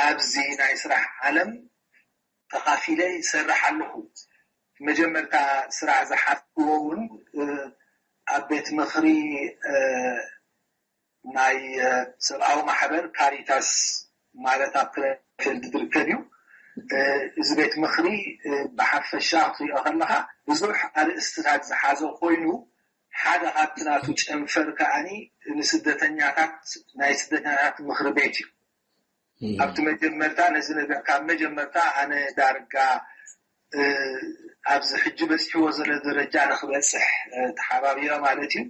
ኣብዚ ናይ ስራሕ ዓለም ተኻፊለ ይሰርሕ ኣለኹ። መጀመርታ ስራሕ ዝሓዝክዎ እውን፣ እ፣ ኣብ ቤት ምኽሪ፣ እ፣ ናይ፣ እ፣ ሰብኣዊ ማሕበር ካሪታስ ማለት ኣብ ክረንፌልድ ዝርከብ እዩ። እ፣ እዚ ቤት ምኽሪ፣ እ፣ ብሓፈሻ ክትሪኦ ከለኻ ብዙሕ ኣርእስትታት ዝሓዘ ኮይኑ ሓደ ካብቲ ናቱ ጨንፈር ከኣኒ ንስደተኛታት ናይ ስደተኛታት ምኽሪ ቤት እዩ። እም። ኣብቲ መጀመርታ ነዚ ነገር ካብ መጀመርታ ኣነ ዳርጋ፣ እ፣ ኣብዚ ሕጂ በፂሕዎ ዘሎ ደረጃ ንክበፅሕ፣ እ፣ ተሓባቢረ ማለት እዩ።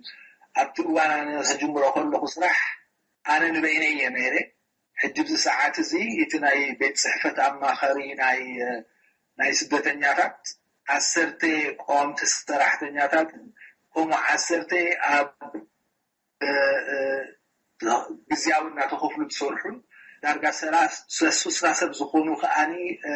ኣብቲ እዋን ኣነ ክጅምሮ ከለኹ ስራሕ ኣነ ንበይነይ እየ ነይረ። ሕጂ ኣብዚ ሰዓት እዚ እቲ ናይ ቤት ፅሕፈት ኣማኸሪ ናይ፣ እ፣ ናይ ስደተኛታት ዓሰርተ ቀዋምቲ ሰራሕተኛታት ከምኡ ዓሰርተ ኣብ እ፣ እ፣ ግዝያዊ እናተኸፍሉ ዝሰርሑን ዳርጋ ሰላሳ ሱሳ ሰብ ዝኾኑ ከኣኒ፣ እ፣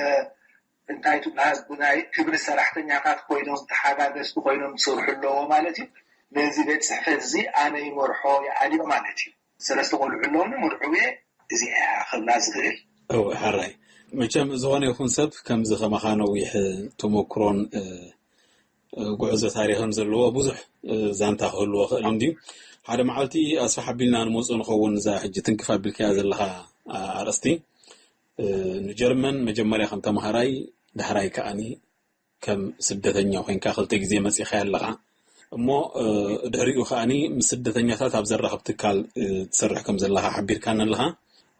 እንታይ ትበሃል ብናይ ክብሪ ሰራሕተኛታት ኮይኖም ተሓጋገዝቲ ኮይኖም ዝሰርሑ ኣለዎ ማለት እዩ። ነዚ ቤት ፅሕፈት እዚ ኣነ ይመርሖ ይኣልዮ ማለት እዩ። ሰለስተ ቆልዑ ኣለውኒ፣ መርዕው እየ። እዚኣ እያ ክብላ ዝኽእል። እወ፣ ሕራይ። መቸም ዝኾነ ይኹን ሰብ ከምዚ ከማኻ ነዊሕ ተመኩሮን፣ እ፣ እ፣ ጉዕዞ ታሪኽን ዘለዎ ብዙሕ፣ እ፣ ዛንታ ክህልዎ ክእል እንድዩ። ሓደ መዓልቲ ኣስፍሕ ኣቢልና ንመጽኦ ንኸውን እዛ ሕጂ ትንክፍ ኣቢልካያ ዘለኻ፣ ኣ-፣ ኣርእስቲ። እ፣ ንጀርመን መጀመርያ ከም ተምሃራይ፣ ዳሕራይ ከኣኒ ከም ስደተኛ ኮይንካ ክልተ ግዜ መጺኻያ ኣለኻ። እሞ፣ እ፣ ድሕሪኡ ከኣኒ ምስ ስደተኛታት ኣብ ዘራኽብ ትካል፣ እ፣ ትሰርሕ ከም ዘለኻ ሓቢርካኒ ኣለኻ።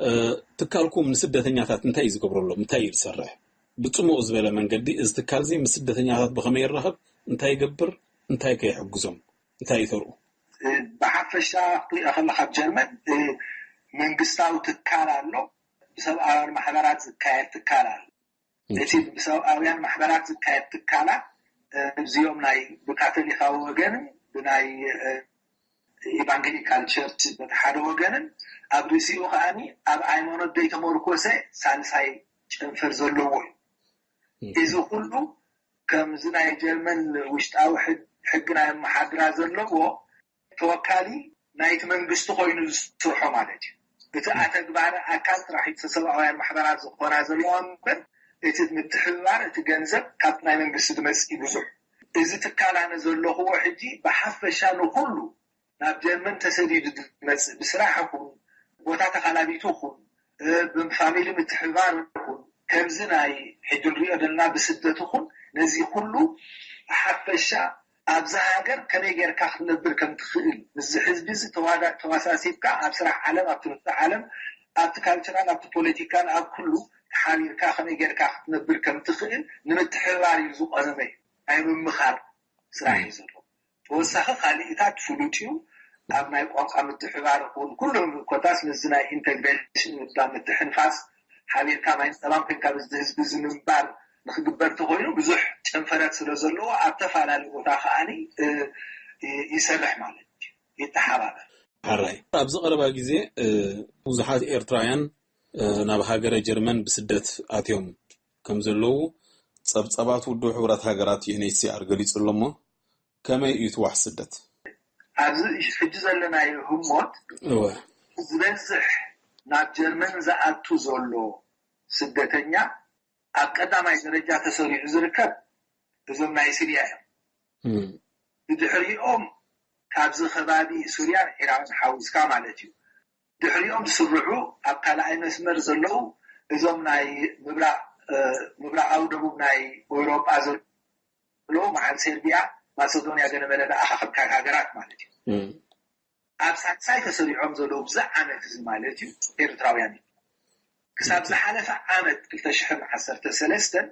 እ፣ ትካልኩም ንስደተኛታት እንታይ እዩ ዝገብረሎም? እንታይ እዩ ዝሰርሕ? ብጽሙቕ ዝበለ መንገዲ እዚ ትካል እዚ ምስ ስደተኛታት ብኸመይ ይራኸብ? እንታይ ይገብር? እንታይ ከ ይሕግዞም? እንታይ እዩ ተርኡ? እ፣ ብሓፈሻ ክትሪኦ ከለኻ ኣብ ጀርመን፣ እ፣ መንግስታዊ ትካል ኣሎ፣ ብሰብኣውያን ማሕበራት ዝካየድ ትካል ኣሎ። እ። እቲ ብሰብኣውያን ማሕበራት ዝካየድ ትካላት፣ እ፣ እዚኦም ናይ ብካቶሊካዊ ወገንን ብናይ፣ እ፣ ኢቫንጀሊካል ቸርች በቲ ሓደ ወገንን ኣብ ርእሲኡ ከኣኒ ኣብ ሃይማኖት ዘይተመርኮሰ ሳልሳይ ጨንፈር ዘለዎ እዩ። እ። እዚ ኩሉ ከምዚ ናይ ጀርመን ውሽጣዊ ሕግ-፣ ሕጊ ናይ ኣመሓድራ ዘለዎ ተወካሊ ናይቲ መንግስቲ ኮይኑ ዝስርሖ ማለት እዩ። እቲ ኣተግባሪ ኣካል ጥራሕ እዩ ሰብኣውያን ማሕበራት ዝኾና ዘለዋ እምበር፣ እቲ ምትሕብባር፣ እቲ ገንዘብ ካብ ናይ መንግስቲ ዝመጽእ ብዙሕ። እዚ ትካል ኣነ ዘለኹዎ ሕጂ ብሓፈሻ ንኹሉ ናብ ጀርመን ተሰዲዱ ዝመጽእ፣ ብስራሕ ይኹን፣ ቦታ ተኻላቢቱ ይኹን፣ ብፋሚሊ ምትሕብባር ይኹን፣ ከምዚ ናይ ሕጂ ንሪኦ ዘለና ብስደት ይኹን፣ ነዚ ኩሉ ብሓፈሻ ኣብዛ ሃገር ከመይ ጌርካ ክትነብር ከም ትኽእል፣ ምስዚ ህዝቢ እዚ ተዋዳ-፣ ተዋሳሲብካ ኣብ ስራሕ ዓለም፣ ኣብ ትምህርቲ ዓለም፣ ኣብቲ ካልቸራል፣ ኣብቲ ፖለቲካን ኣብ ኩሉ ተሓቢርካ ከመይ ጌርካ ክትነብር ከም ትኽእል ንምትሕብባር እዩ ዝቆመመ እዩ። ናይ ምምኻር ስራሕ እዩ ዘሎ። ተወሳኺ ካሊእታት ፍሉጥ እዩ። ኣብ ናይ ቋንቋ ምትሕባር ይኹን ኩሎም ኮታስ ነዚ ናይ ኢንተግሬሽን ምዳ ምትሕንፋስ ሓቢርካ ማይን ጸባን ኮይንካ ብዚ ህዝቢ እዚ ምንባር ንክግበር ተኮይኑ ብዙሕ ጨንፈረት ስለ ዘለዎ ኣብ ተፈላለዩ ቦታ ከዓኒ ይሰርሕ ማለት እዩ፣ ይተሓባበር። ሓራይ ኣብዚ ቀረባ ግዜ ብዙሓት ኤርትራውያን ናብ ሃገረ ጀርመን ብስደት ኣትዮም ከም ዘለዉ ጸብጸባት ውድብ ሕቡራት ሃገራት ዩኤንኤችሲኣር ገሊጹ ኣሎ። እሞ ከመይ እዩ ትዋሕ ስደት? ኣብዚ ሕጂ ዘለናዮ ህሞት ዝበዝሕ ናብ ጀርመን ዝኣቱ ዘሎ ስደተኛ ኣብ ቀዳማይ ደረጃ ተሰሪዑ ዝርከብ እዞም ናይ ስርያ እዮም። ብድሕሪኦም ካብዚ ከባቢ ሱርያን ዒራቅን ሓዊስካ ማለት እዩ። ድሕሪኦም ዝስርዑ ኣብ ካልኣይ መስመር ዘለዉ እዞም ናይ ምብራቃዊ ደቡብ ናይ ኤውሮጳ ዘለዉ መዓል ሰርቢያ፣ ማሰዶንያ ገለመለ ዝኣኻኸብካ ሃገራት ማለት እዩ። ኣብ ሳልሳይ ተሰሪዖም ዘለዉ ብዚ ዓመት እዚ ማለት እዩ ኤርትራውያን እዩ። ክሳብ ዝሓለፈ ዓመት ክልተ ሽሕን ዓሰርተ ሰለስተን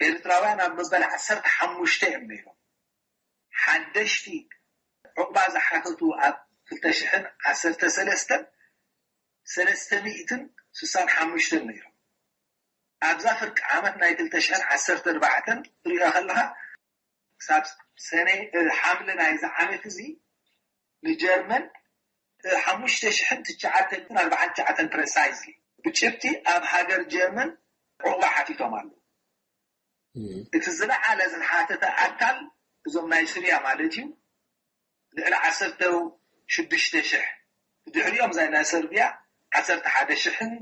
ኤርትራውያን ኣብ መበል ዓሰርተ ሓሙሽተ እዮም ነይሮም። ሓደሽቲ ዑቕባ ዝሓተቱ ኣብ ክልተ ሽሕን ዓሰርተ ሰለስተን ሰለስተ ሚእትን ስሳን ሓሙሽተን ነይሮም። ኣብዛ ፍርቂ ዓመት ናይ ክልተ ሽሕን ዓሰርተ ኣርባዕተን ትሪኦ ከለኻ ክሳብ ሰነ ሓምለ ናይዚ ዓመት እዚ ንጀርመን ሓሙሽተ ሽሕን ትሽዓተ ሚእትን ኣርባዓን ትሽዓተን ፕረሳይዝሊ ብጭብጢ ኣብ ሃገር ጀርመን ዑቕባ ሓቲቶም ኣለዉ። እቲ ዝለዓለ ዝሓተተ ኣካል እዞም ናይ ስርያ ማለት እዩ ልዕሊ ዓሰርተ ሽዱሽተ ሽሕ፣ ብድሕሪኦም ናይ ሰርቢያ ዓሰርተ ሓደ ሽሕን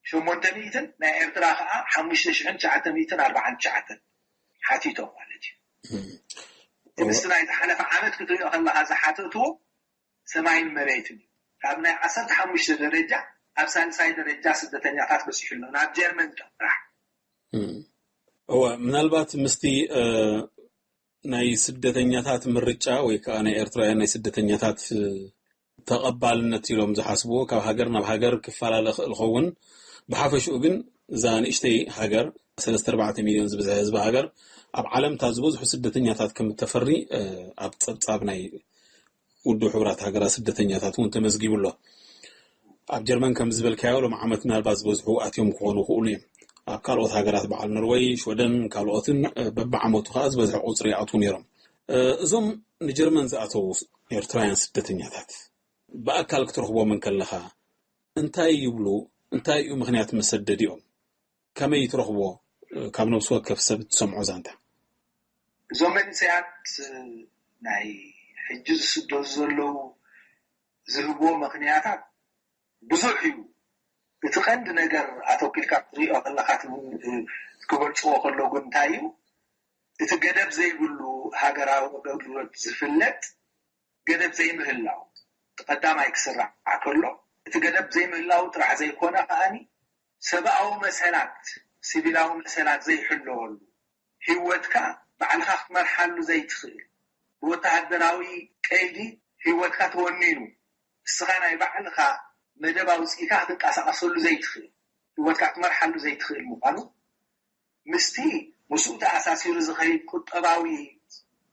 ሸሞንተ ሚእትን፣ ናይ ኤርትራ ከዓ ሓሙሽተ ሽሕን ትሽዓተ ሚእትን ኣርባዓን ትሽዓተን ሓቲቶም ማለት እዩ። እቲ ምስቲ ናይ ዝሓለፈ ዓመት ክትሪኦ ከለካ ዝሓተትዎ ሰማይን መሬትን እዩ። ካብ ናይ ዓሰርተ ሓሙሽተ ደረጃ ኣብ ሳልሳይ ደረጃ ስደተኛታት በፂሑ ኣሎ ናብ ጀርመን ጥራሕ። እወ፣ ምናልባት ምስቲ ናይ ስደተኛታት ምርጫ ወይ ከዓ ናይ ኤርትራውያን ናይ ስደተኛታት ተቐባልነት ኢሎም ዝሓስብዎ ካብ ሃገር ናብ ሃገር ክፈላለ ክእል ኸውን። ብሓፈሽኡ ግን እዛ ንእሽተይ ሃገር ሰለስተ ኣርባዕተ ሚልዮን ዝበዝሐ ህዝቢ ሃገር ኣብ ዓለም እታ ዝበዝሑ ስደተኛታት ከም እተፈሪ ኣብ ጸብጻብ ናይ ውድብ ሕቡራት ሃገራት ስደተኛታት እውን ተመዝጊቡ ኣሎ። ኣብ ጀርመን ከም ዝበልካዮ ሎም ዓመት ምናልባት ዝበዝሑ ኣትዮም ክኾኑ ክእሉ እዮም። ኣብ ካልኦት ሃገራት በዓል ኖርወይ፣ ሽወደን ካልኦትን በብዓመቱ ከዓ ዝበዝሐ ቁፅሪ ይኣትዉ ነይሮም። እዞም ንጀርመን ዝኣተዉ ኤርትራውያን ስደተኛታት ብኣካል ክትረኽቦም እንከለኻ እንታይ ይብሉ? እንታይ እዩ ምኽንያት መሰደዲኦም? ከመይ ትረኽቦ? ካብ ነብሲ ወከፍ ሰብ እትሰምዖ ዛንታ። እዞም መንእሰያት ናይ ሕጂ ዝስደዱ ዘለዉ ዝህብዎ ምኽንያታት ብዙሕ እዩ። እቲ ቀንዲ ነገር ኣተኪልካ ክትሪኦ ከለካ ክበልፅዎ ከለዉ ግን እንታይ እዩ? እቲ ገደብ ዘይብሉ ሃገራዊ ኣገልግሎት ዝፍለጥ ገደብ ዘይምህላው እቲ ቀዳማይ ክስራዕ ከሎ፣ እቲ ገደብ ዘይምህላው ጥራሕ ዘይኮነ ከዓኒ ሰብኣዊ መሰላት፣ ሲቪላዊ መሰላት ዘይሕለወሉ፣ ህይወትካ ባዕልኻ ክትመርሓሉ ዘይትኽእል፣ ብወተሃደራዊ ቀይዲ ህይወትካ ተወኒኑ፣ እስኻ ናይ ባዕልኻ መደብ ኣውፂእካ ክትንቀሳቐሰሉ ዘይትኽእል፣ ህይወትካ ክትመርሓሉ ዘይትኽእል ምዃኑ ምስቲ ምስኡ ተኣሳሲሩ ዝኸይድ ቁጠባዊ፣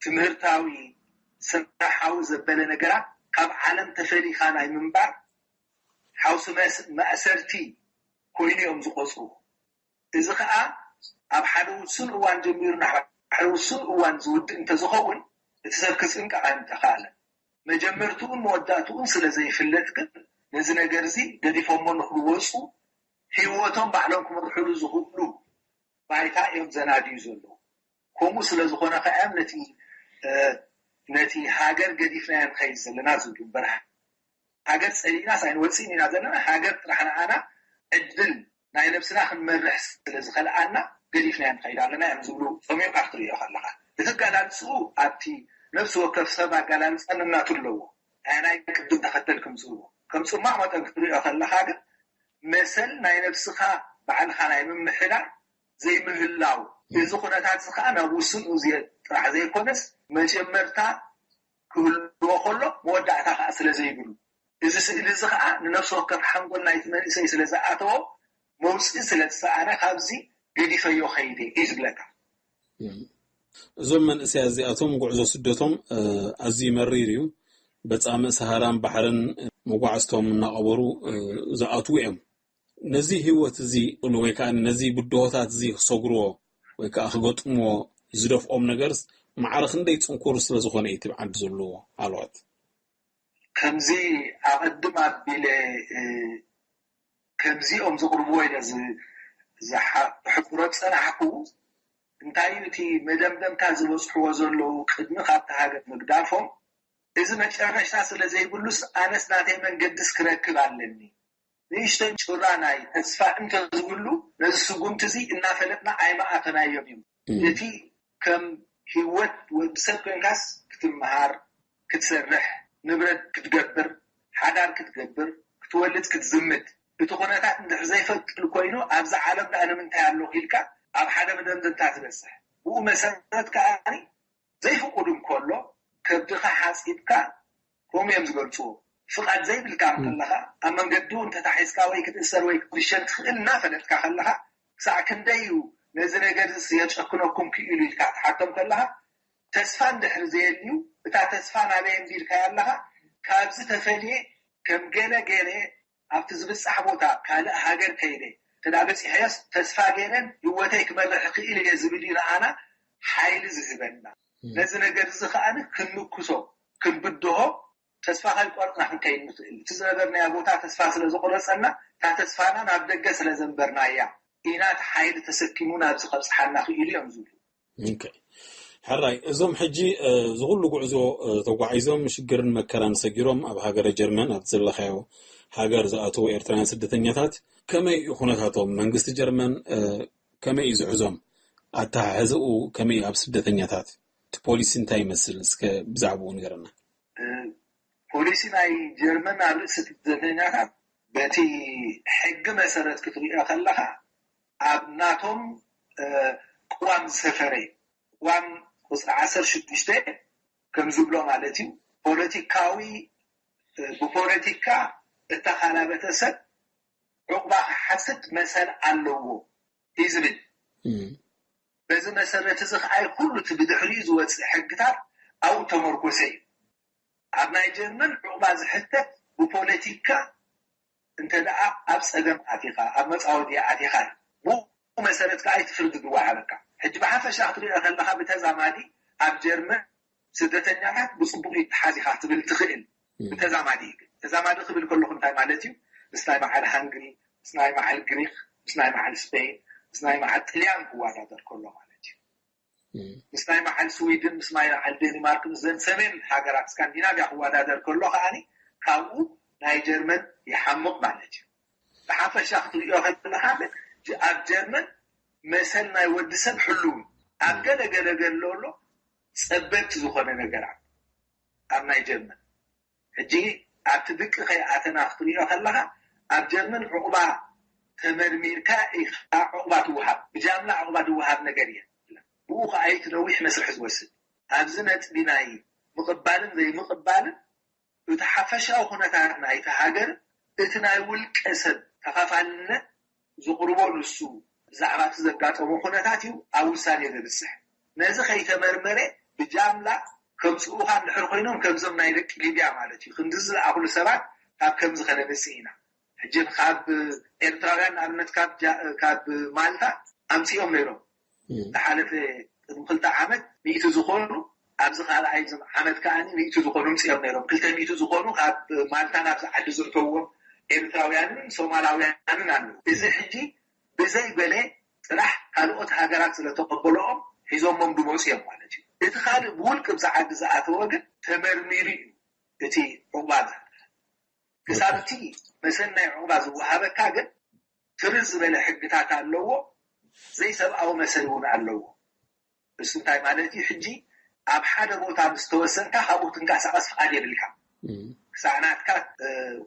ትምህርታዊ፣ ስራሓዊ ዘበለ ነገራት ካብ ዓለም ተፈሊኻ ናይ ምንባር ሓውሲ መእሰርቲ ኮይኑ እዮም ዝቆፅሩ። እዚ ከዓ ኣብ ሓደ ውሱን እዋን ጀሚሩ ናብ ሓደ ውሱን እዋን ዝውድእ እንተዝኸውን እቲ ሰብ ክፅንቀቕ ኣይምተኻእለን። መጀመርትኡን መወዳእትኡን ስለ ዘይፍለጥ ግን ነዚ ነገር እዚ ገዲፎሞ ንክወፁ ህይወቶም ባዕሎም ክምርሕሉ ዝኽእሉ ባይታ እዮም ዘናድዩ ዘለዉ። ከምኡ ስለ ዝኾነ ከኣ እዮም ነቲ ነቲ ሃገር ገዲፍናዮ ንኸይድ ዘለና ዝብሉ እምበር፣ ሃገር ጸሊእናስ ኣይንወፅእን ኢና ዘለና። ሃገር ጥራሕ ንዓና ዕድል ናይ ነብስና ክንመርሕ ስለ ዝኸልኣና ገዲፍናዮ ንኸይድ ኣለና እዮም ዝብሉ። ጸሚምካ ክትሪኦ ከለኻ እቲ ኣጋላልፅኡ ኣብቲ ነብሲ ወከፍ ሰብ ኣጋላልፃ ነናቱ ኣለዎ። ኣየናይ ቅድም ተኸተል ከምፅእዎ ከም ፅማቕ መጠን ክትሪኦ ከለኻ ግን መሰል ናይ ነብስኻ ባዕልኻ ናይ ምምሕዳር ዘይምህላው፣ እዚ ኩነታት እዚ ከዓ ናብ ውሱን እዝየት ጥራሕ ዘይኮነስ መጀመርታ ክህልዎ ከሎ መወዳእታ ከዓ ስለ ዘይብሉ፣ እዚ ስእሊ እዚ ከዓ ንነፍሲ ወከፍ ሓንጎል ናይቲ መንእሰይ ስለ ዝኣተዎ መውፅኢ ስለ ዝሰኣነ ካብዚ ገዲፈዮ ከይደ እዩ ዝብለካ። እዞም መንእሰያት እዚኣቶም ጉዕዞ ስደቶም ኣዝዩ መሪር እዩ። በጻምእ ሰሃራን ባሕርን መጓዕዝቶም እናቐበሩ ዝኣትዉ እዮም። ነዚ ህይወት እዚ ወይ ከዓ ነዚ ብድሆታት እዚ ክሰግርዎ ወይ ከዓ ክገጥምዎ ዝደፍኦም ነገርስ ማዕረ ክንደይ ፅንኩር ስለ ዝኾነ እዩ እቲ ዓዲ ዘለዎ ሃለዋት። ከምዚ ኣቐድም ኣቢለ ከምዚኦም ዝቕርብዎ ኢለ ዝሕብሮ ዝፀናሕኩ እንታይ እዩ እቲ መደምደምታ ዝበፅሕዎ ዘለዉ ቅድሚ ካብቲ ሃገር ምግዳፎም እዚ መጨረሽታ ስለ ዘይብሉስ ኣነስ ናተይ መንገድስ ክረክብ ኣለኒ። ንእሽተይ ጭራ ናይ ተስፋ እንተዝህሉ ነዚ ስጉምቲ እዚ እናፈለጥና ኣይመኣተናዮን እዩ። እቲ ከም ህይወት ወዲ ሰብ ኮይንካስ ክትምሃር፣ ክትሰርሕ፣ ንብረት ክትገብር፣ ሓዳር ክትገብር፣ ክትወልድ፣ ክትዝምድ እቲ ኩነታት እንድሕር ዘይፈቅድ ኮይኑ ኣብዛ ዓለም ደኣ ንምንታይ ኣለኹ ኢልካ ኣብ ሓደ መደምደምታ ትበፅሕ። ብኡ መሰረት ከኣ ዘይፍቁድ እንከሎ ከብድኻ ሓፂብካ ከምኡ እዮም ዝገልፅዎ። ፍቓድ ዘይብልካ ከለኻ ኣብ መንገዲ እውን ተታሒዝካ ወይ ክትእሰር ወይ ክትርሸን ትኽእል እናፈለጥካ ከለኻ ክሳዕ ክንደይ እዩ ነዚ ነገር ስ የጨክነኩም ክኢሉ ኢልካ ትሓቶም ከለኻ ተስፋ እንድሕር ዘየልዩ እታ ተስፋ ናበይ እንዲልካ ኣለኻ ካብዚ ተፈልየ ከም ገለ ገለ ኣብቲ ዝብጻሕ ቦታ ካልእ ሃገር ከይደ ተዳ በጺሐዮስ ተስፋ ገይረን ህወተይ ክመርሕ ክእል እየ ዝብል እዩ ንኣና ሓይሊ ዝህበና። ነዚ ነገር እዚ ከኣ ክንምክሶ ክንብድሆ ተስፋ ከይቆርጥና ክንከይድ ንኽእል። እቲ ዝነበርናዮ ቦታ ተስፋ ስለ ዝቆረጸና እታ ተስፋና ናብ ደገ ስለ ዘንበርናያ ኢና እቲ ሓይሊ ተሰኪሙ ናብዚ ከብጽሓና ክኢሉ እዮም ዝብሉ። ሕራይ እዞም ሕጂ ዝኩሉ ጉዕዞ ተጓዒዞም ሽግርን መከራን ሰጊሮም ኣብ ሃገረ ጀርመን ኣብ ዘለኻዮ ሃገር ዝኣተዉ ኤርትራውያን ስደተኛታት ከመይ እዩ ኩነታቶም? መንግስቲ ጀርመን ከመይ እዩ ዝሕዞም? ኣተሓሕዝኡ ከመይ እዩ ኣብ ስደተኛታት? እቲ ፖሊሲ እንታይ ይመስል? እስከ ብዛዕባኡ ንገረና። ፖሊሲ ናይ ጀርመን ኣብ ርእሲ ስደተኛታት በቲ ሕጊ መሰረት ክትሪኦ ከለኻ ኣብ ናቶም ቅዋም ዝሰፈረ እዩ። ቅዋም ቁፅሪ ዓሰርተ ሽዱሽተ ከም ዝብሎ ማለት እዩ ፖለቲካዊ ብፖለቲካ እተኻላበተ ሰብ ዕቑባ ክሓትት መሰል ኣለዎ እዩ ዝብል። በዚ መሰረት እዚ ከኣ ኩሉ እቲ ብድሕሪኡ ዝወፅእ ሕግታት ኣብኡ ተመርኮሰ እዩ። ኣብ ናይ ጀርመን ዕቑባ ዝሕተት ብፖለቲካ እንተ ደኣ ኣብ ጸገም ኣቲኻ ኣብ መጻወዲ ኣቲኻ እዩ። ብኡ መሰረት ከኣ እቲ ፍርዲ ዝወሃበካ። ሕጂ ብሓፈሻ ክትሪኦ ከለኻ ብተዛማዲ ኣብ ጀርመን ስደተኛታት ብጽቡቕ ይተሓዝ ኢኻ ክትብል ትኽእል። ብተዛማዲ ተዛማዲ ክብል ከለኹ እንታይ ማለት እዩ? ምስ ናይ በዓል ሃንግሪ፣ ምስ ናይ በዓል ግሪክ፣ ምስ ናይ በዓል ስፔን፣ ምስ ናይ በዓል ጥልያን ክወዳደር ከሎ ማለት እዩ። ምስ ናይ በዓል ስዊድን ምስ ናይ በዓል ዴንማርክ ምስ ዘን ሰሜን ሃገራት ስካንዲናቪያ ክወዳደር ከሎ ከዓኒ ካብኡ ናይ ጀርመን ይሓምቕ ማለት እዩ። ብሓፈሻ ክትሪኦ ከለካ ግን ኣብ ጀርመን መሰል ናይ ወዲ ሰብ ሕሉው ኣብ ገለ ገለ ገለ ኣሎ ጸበብቲ ዝኾነ ነገራት ኣብ ናይ ጀርመን ሕጂ ኣብቲ ድቂ ከይኣተና ክትሪኦ ከለካ ኣብ ጀርመን ዕቑባ ተመርሚርካ ኢኻ ዕቑባ ትወሃብ። ብጃምላ ዕቑባ ዝወሃብ ነገር እየ። ብኡ ከኣ እቲ ነዊሕ መስርሕ ዝወስድ ኣብዚ ነጥቢ ናይ ምቕባልን ዘይምቕባልን እቲ ሓፈሻዊ ኩነታት ናይቲ ሃገር እቲ ናይ ውልቀ ሰብ ተኻፋልነት ዝቕርቦ ንሱ ብዛዕባ እቲ ዘጋጠሞ ኩነታት እዩ ኣብ ውሳኔ ዘብፅሕ። ነዚ ከይተመርመረ ብጃምላ ከምፅኡኻ እንድሕር ኮይኖም ከምዞም ናይ ደቂ ሊብያ ማለት እዩ ክንድዚ ዝኣኽሉ ሰባት ካብ ከምዚ ከነምፅእ ኢና። ሕጂ ካብ ኤርትራውያን ንኣብነት ካብ ማልታ ኣምፅኦም ነይሮም ዝሓለፈ ቅድሚ ክልተ ዓመት ሚእቲ ዝኾኑ ኣብዚ ካልኣይ ዓመት ከዓ ሚእቲ ዝኾኑ ምፅኦም ነይሮም ክልተ ሚእቲ ዝኾኑ ካብ ማልታ ናብዚ ዓዲ ዘእተውዎም ኤርትራውያንን ሶማላውያንን ኣለዉ። እዚ ሕጂ ብዘይ ገለ ጥራሕ ካልኦት ሃገራት ስለተቐበልኦም ሒዞሞም ዝመፁ እዮም ማለት እዩ። እቲ ካልእ ብውልቂ ብዛ ዓዲ ዝኣተወ ግን ተመርሚሩ እዩ እቲ ዕቑባ ዝህብ። ክሳብ እቲ መሰል ናይ ዕቑባ ዝወሃበካ ግን ትርር ዝበለ ሕግታት ኣለዎ። ዘይሰብኣዊ መሰል እውን ኣለዎ። እሱ እንታይ ማለት እዩ? ሕጂ ኣብ ሓደ ቦታ ምስ ተወሰንካ ካብኡ ትንቀሳቐስ ፍቓድ የብልካ። ክሳዕ ናትካ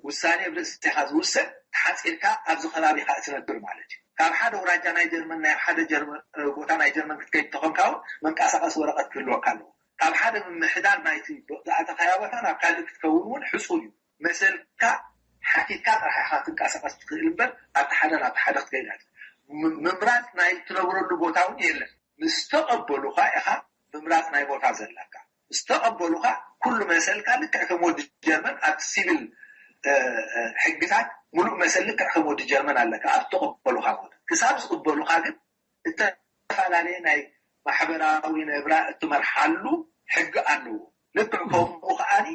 ውሳኔ ብርእስኻ ዝውሰን ተሓፂርካ ኣብዚ ከባቢኻ እትነብር ማለት እዩ። ካብ ሓደ ውራጃ ናይ ጀርመን ናብ ሓደ ጀርመን ቦታ ናይ ጀርመን ክትከይድ ተኾንካ እውን መንቀሳቐሲ ወረቐት ክህልወካ ኣለዎ። ካብ ሓደ ምምሕዳር ናይቲ ዝኣተኻያ ቦታ ናብ ካልእ ክትከውን እውን ሕፁር እዩ። መሰልካ ሓቲትካ ጥራሕ ኢኻ ክትንቀሳቐስ ትኽእል እምበር ኣብቲ ሓደ ናብቲ ሓደ ክትከይድ ኣይትኽእል። ምምራፅ ናይ ትነብረሉ ቦታ እውን የለን። ምስ ተቐበሉኻ ኢኻ ምምራፅ ናይ ቦታ ዘለካ። ምስ ተቐበሉኻ ኩሉ መሰልካ ልክዕ ከም ወዲ ጀርመን ኣብቲ ሲቪል ሕግታት ሙሉእ መሰል ልክዕ ከም ወዲ ጀርመን ኣለካ ኣብ ተቐበሉኻ ቦታ። ክሳብ ዝቕበሉኻ ግን እተፈላለየ ናይ ማሕበራዊ ነብራ እትመርሓሉ ሕጊ ኣለዎ። ልክዕ ከምኡ ከዓኒ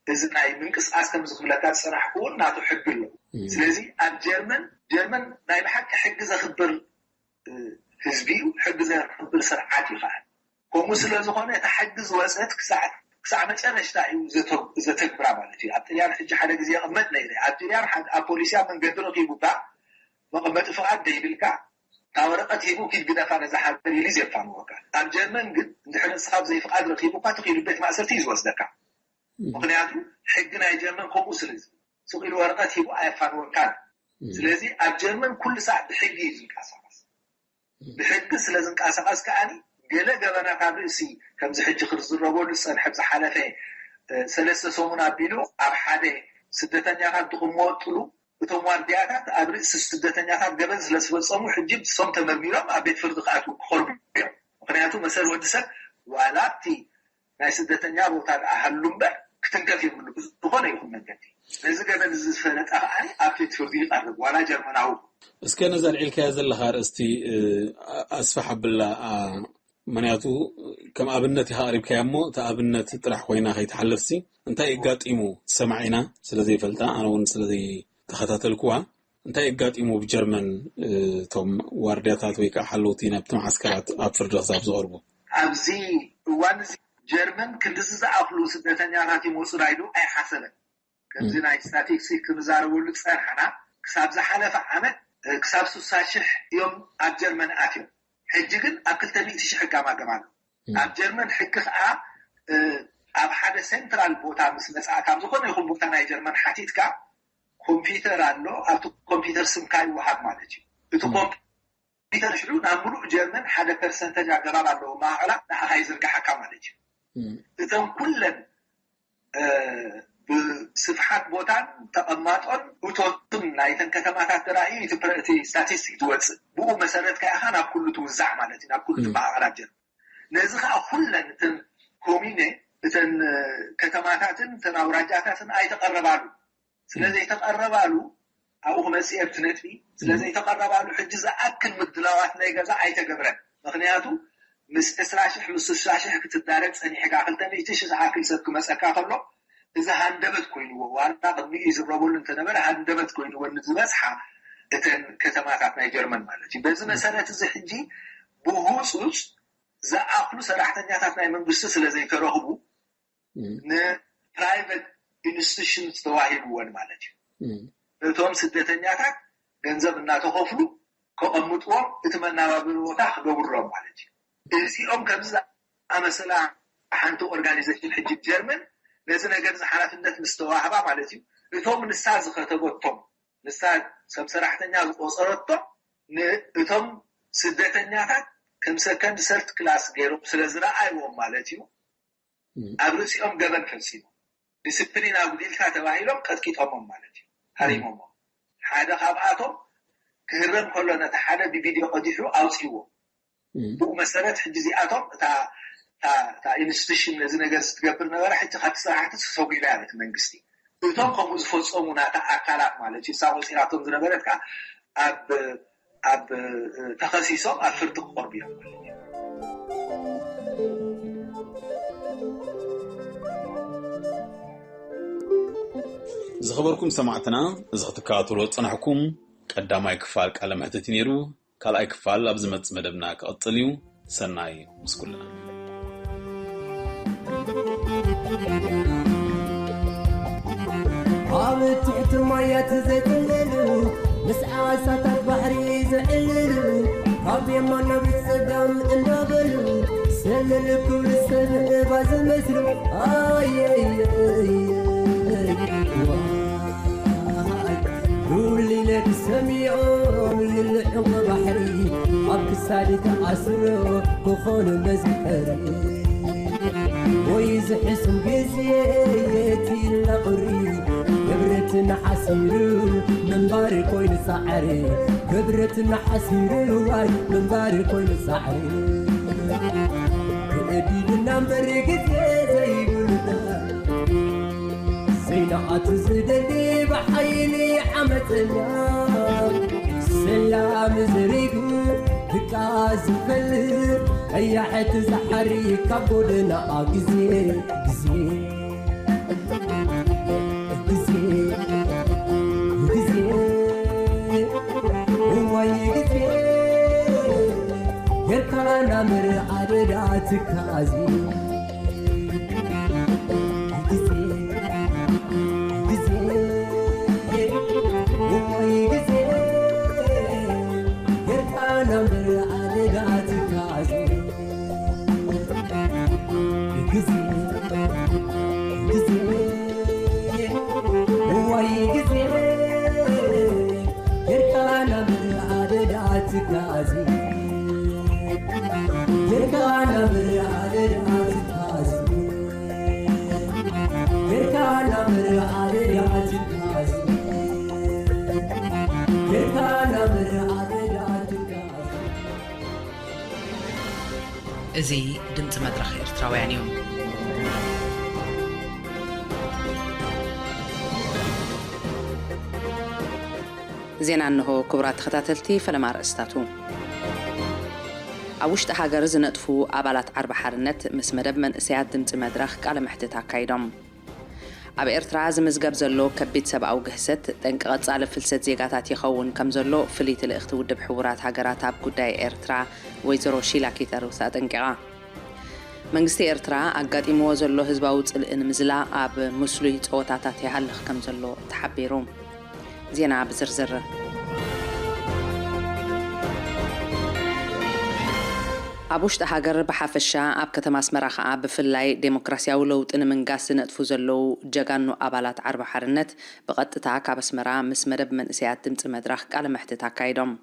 እዚ ናይ ምንቅስቃስ ከምዚ ክብለካ ዝፀናሕኩ እውን ናቱ ሕጊ ኣለዎ። ስለዚ ኣብ ጀርመን ጀርመን ናይ ብሓቂ ሕጊ ዘኽብር ህዝቢ እዩ። ሕጊ ዘኽብር ስርዓት እዩ ከዓ። ከምኡ ስለ ዝኾነ እታ ሕጊ ዝወፀት ክሳዕ ክሳዕ መጨረሽታ እዩ ዘተግብራ ማለት እዩ። ኣብ ጥልያን ሕጂ ሓደ ግዜ ይቕመጥ ነይረ። ኣብ ጥልያን ኣብ ፖሊስያ መንገዲ ረኪቡካ መቐመጢ ፍቓድ ደይብልካ እታ ወረቐት ሂቡ ኪድ ግደፋ ነዛ ሃገር ኢሉ ዘፋንወካ። ኣብ ጀርመን ግን እንድሕር ንስኻ ብዘይ ፍቓድ ረኪቡካ ትኺዱ ቤት ማእሰርቲ እዩ ዝወስደካ። ምክንያቱ ሕጊ ናይ ጀርመን ከምኡ ስለ ስቕ ኢሉ ወረቐት ሂቡ ኣየፋንወካን። ስለዚ ኣብ ጀርመን ኩሉ ሳዕ ብሕጊ እዩ ዝንቀሳቐስ። ብሕጊ ስለ ዝንቀሳቐስ ከዓኒ ገለ ገበናት ኣብ ርእሲ ከምዚ ሕጂ ክዝረበሉ ዝፀንሐ ዝሓለፈ ሰለስተ ሰሙን ኣቢሉ ኣብ ሓደ ስደተኛታት ዝቕመጥሉ እቶም ዋርድያታት ኣብ ርእሲ ስደተኛታት ገበን ስለ ዝፈፀሙ ሕጂ እሶም ተመርሚሮም ኣብ ቤት ፍርዲ ክኣትዉ ክቐርቡ እዮም። ምክንያቱ መሰል ወዲ ሰብ ዋላ ኣብቲ ናይ ስደተኛ ቦታ ደኣ ሃሉ እምበር ክትንከፍ የብሉ ብዝኾነ ይኹን መንገዲ። ነዚ ገበን እዚ ዝፈለጠ ከዓኒ ኣብ ቤት ፍርዲ ይቐርብ ዋላ ጀርመናዊ። እስከ ነዚ ኣልዒልካያ ዘለኻ ኣርእስቲ ኣስፍሕ ኣብላ። ምክንያቱ ከም ኣብነት ኢኻ ኣቕሪብካያ እሞ እታ ኣብነት ጥራሕ ኮይና ከይትሓልፍሲ እንታይ የጋጢሙ ሰማዒና ስለ ዘይፈልጣ ኣነ እውን ስለ ዘይተኸታተልኩዋ እንታይ የጋጢሙ ብጀርመን እቶም ዋርድያታት ወይ ከዓ ሓለውቲ ናብቲ መዓስከራት ኣብ ፍርዲ ክሳብ ዝቐርቡ? ኣብዚ እዋን እዚ ጀርመን ክንድዚ ዝኣኽሉ ስደተኛታት ይመፁ ዳይሉ ኣይሓሰበን። ከምዚ ናይ ስታቲስቲክ ክንዛረበሉ ዝፀናሕና ክሳብ ዝሓለፈ ዓመት ክሳብ ስሳ ሽሕ እዮም ኣብ ጀርመን ኣትዮም። ሕጂ ግን ኣብ ክልተ ሚእቲ ሽሕ ይጋማገም ኣሎ። ኣብ ጀርመን ሕጊ ከዓ ኣብ ሓደ ሴንትራል ቦታ ምስ መፅኣ ካብ ዝኾነ ይኹን ቦታ ናይ ጀርመን ሓቲትካ ኮምፒውተር ኣሎ። ኣብቲ ኮምፒውተር ስምካ ይወሃብ ማለት እዩ። እቲ ኮምፒውተር ሽዑ ናብ ሙሉእ ጀርመን ሓደ ፐርሰንተጅ ኣገባብ ኣለዎ ማዕላ ንዓኻ ይዝርግሓካ ማለት እዩ። እተን ኩለን ብስፍሓት ቦታን ተቐማጦን እቶትን ናይተን ከተማታት ተራእዩ እቲ ስታቲስቲክ ዝወፅእ ብኡ መሰረት ከ ኢኻ ናብ ኩሉ ትውዛዕ ማለት እዩ ናብ ኩሉ ትመዓቐል ኣብ ጀርመን። ነዚ ከዓ ኩለን እተን ኮሚነ እተን ከተማታትን እተን ኣውራጃታትን ኣይተቐረባሉ። ስለዘይተቐረባሉ ኣብኡ ክመፅእ እየ ኣብቲ ነጥቢ። ስለዘይተቐረባሉ ሕጂ ዝኣክል ምድላዋት ናይ ገዛ ኣይተገብረን። ምክንያቱ ምስ ዕስራ ሽሕ ምስ ስሳ ሽሕ ክትዳረግ ፀኒሕካ ክልተ ሚእቲ ሽሕ ዝኣክል ሰብ ክመፀካ ከሎ እዚ ሃንደበት ኮይንዎ ዋላ ቅድሚኡ ይዝረበሉ እንተነበረ ሃንደበት ኮይንዎ ንዝበፅሓ እተን ከተማታት ናይ ጀርመን ማለት እዩ። በዚ መሰረት እዚ ሕጂ ብህፁፅ ዝኣኽሉ ሰራሕተኛታት ናይ መንግስቲ ስለ ዘይተረኽቡ ንፕራይቨት ኢንስቲቱሽንስ ተዋሂብወን ማለት እዩ። እቶም ስደተኛታት ገንዘብ እናተኸፍሉ ከቐምጥዎም እቲ መናባብሪ ቦታ ክገብርሎም ማለት እዩ። እዚኦም ከምዚ ዝኣመሰላ ሓንቲ ኦርጋኒዜሽን ሕጂ ጀርመን ነዚ ነገር እዚ ሓላፍነት ምስ ተዋህባ ማለት እዩ እቶም ንሳ ዝኸተበቶም ንሳ ሰብ ሰራሕተኛ ዝቆፀረቶ ንእቶም ስደተኛታት ከም ሰከንድ ሰርድ ክላስ ገይሮም ስለ ዝረኣይዎም ማለት እዩ ኣብ ርእሲኦም ገበን ፈፂሙ ዲስፕሊን ኣጉዲልካ ተባሂሎም ቀጥቂጦሞም ማለት እዩ። ሃሪሞሞም ሓደ ካብኣቶም ክህረም ከሎ ነቲ ሓደ ብቪድዮ ቀዲሑ ኣውፅዎ። ብኡ መሰረት ሕጂ እዚኣቶም እታ ኢንስቲቱሽን ነዚ ነገር ዝትገብር ነበረ ሕጂ ካብቲ ስራሕቲ ተሰጒዳ እያ ነቲ መንግስቲ እቶም ከምኡ ዝፈፀሙ ናታ ኣካላት ማለት እዩ እሳ ቆፂራቶም ዝነበረት ከዓ ኣብ ኣብ ተኸሲሶም ኣብ ፍርዲ ክቐርቡ እዮም ማለት እዩ። ዝኸበርኩም ሰማዕትና እዚ ክትከታተሎ ዝፀናሕኩም ቀዳማይ ክፋል ቃለ መሕትት እዩ ነይሩ። ካልኣይ ክፋል ኣብ ዝመፅእ መደብና ክቕፅል እዩ። ሰናይ ምስ ኩልና። ኣብ ትሕቲ ማያት ዘጽልሉ፣ ምስ ዓሳታት ባሕሪ ዝዕልሉ፣ ካብ የማን ናብ ጸጋም እንዳበሉ፣ ሰለል ክብሉ ሰብ እባ ዝመስሉ። ኣየየየ። ሉሊለ ክሰሚዖም ልልዕቕ ባሕሪ ኣብ ክሳድ ተኣስሮ ክኾኑ መዝከሪ። ወይ ዝሕሱም ግዜ የትልና ቁሪ ክብረትና ሓሲሩ ምንባር ኮይኑ ጻዕሪ። ክብረትና ሓሲሩ ዋይ ምንባር ኮይኑ ጻዕሪ። ክእዲልና እምበር ግዜ ዘይብሉና ዘይነኣቱ ዝደሊ ብሓይሊ ዓመፀኛ ሰላም ዘሪጉ ድቃ ዝፈልጥ ቀያሕቲ ዝሓሪ ካብ ጎደና ግዜ ግዜ ግዜ ግዜ እዋይ ግዜ ጌርካና ምር ኣደዳ ትካዚ ግዜ ግዜ እዋይ ግዜ ጌርካና ምር ኣደዳ ትካዚ ግዜ ግዜ እዋይ ግዜ ጌርካና ምር ኣደዳ ትካዚ ጌርካና ምር ኣደዳ ትካዚ ጌርካና ምር ኣደዳ ትካዚ ጌርካና ምር ኣደዳ ትካዚ። እዚ ድምፂ መድረኽ ኤርትራውያን እዩ። ዜና እንሆ። ክቡራት ተኸታተልቲ፣ ፈለማ ኣርእስታቱ። ኣብ ውሽጢ ሃገር ዝነጥፉ ኣባላት ዓርቢ ሓርነት ምስ መደብ መንእሰያት ድምፂ መድረኽ ቃለ መሕትት ኣካይዶም። ኣብ ኤርትራ ዝምዝገብ ዘሎ ከቢድ ሰብኣዊ ግህሰት ጠንቂ ቀጻሊ ፍልሰት ዜጋታት ይኸውን ከም ዘሎ ፍልይቲ ልእኽቲ ውድብ ሕቡራት ሃገራት ኣብ ጉዳይ ኤርትራ ወይዘሮ ሺላ ኪተርስ ኣጠንቂቓ። መንግስቲ ኤርትራ ኣጋጢምዎ ዘሎ ህዝባዊ ጽልኢ ንምዝላ ኣብ ምስሉይ ጸወታታት ይሃልኽ ከም ዘሎ ተሓቢሩ። ዜና ብዝርዝር። ኣብ ውሽጢ ሃገር ብሓፈሻ ኣብ ከተማ ኣስመራ ከኣ ብፍላይ ዴሞክራሲያዊ ለውጢ ንምንጋስ ዝነጥፉ ዘለዉ ጀጋኑ ኣባላት ዓርቢ ሓርነት ብቐጥታ ካብ ኣስመራ ምስ መደብ መንእሰያት ድምፂ መድረኽ ቃለ መሕትት ኣካይዶም።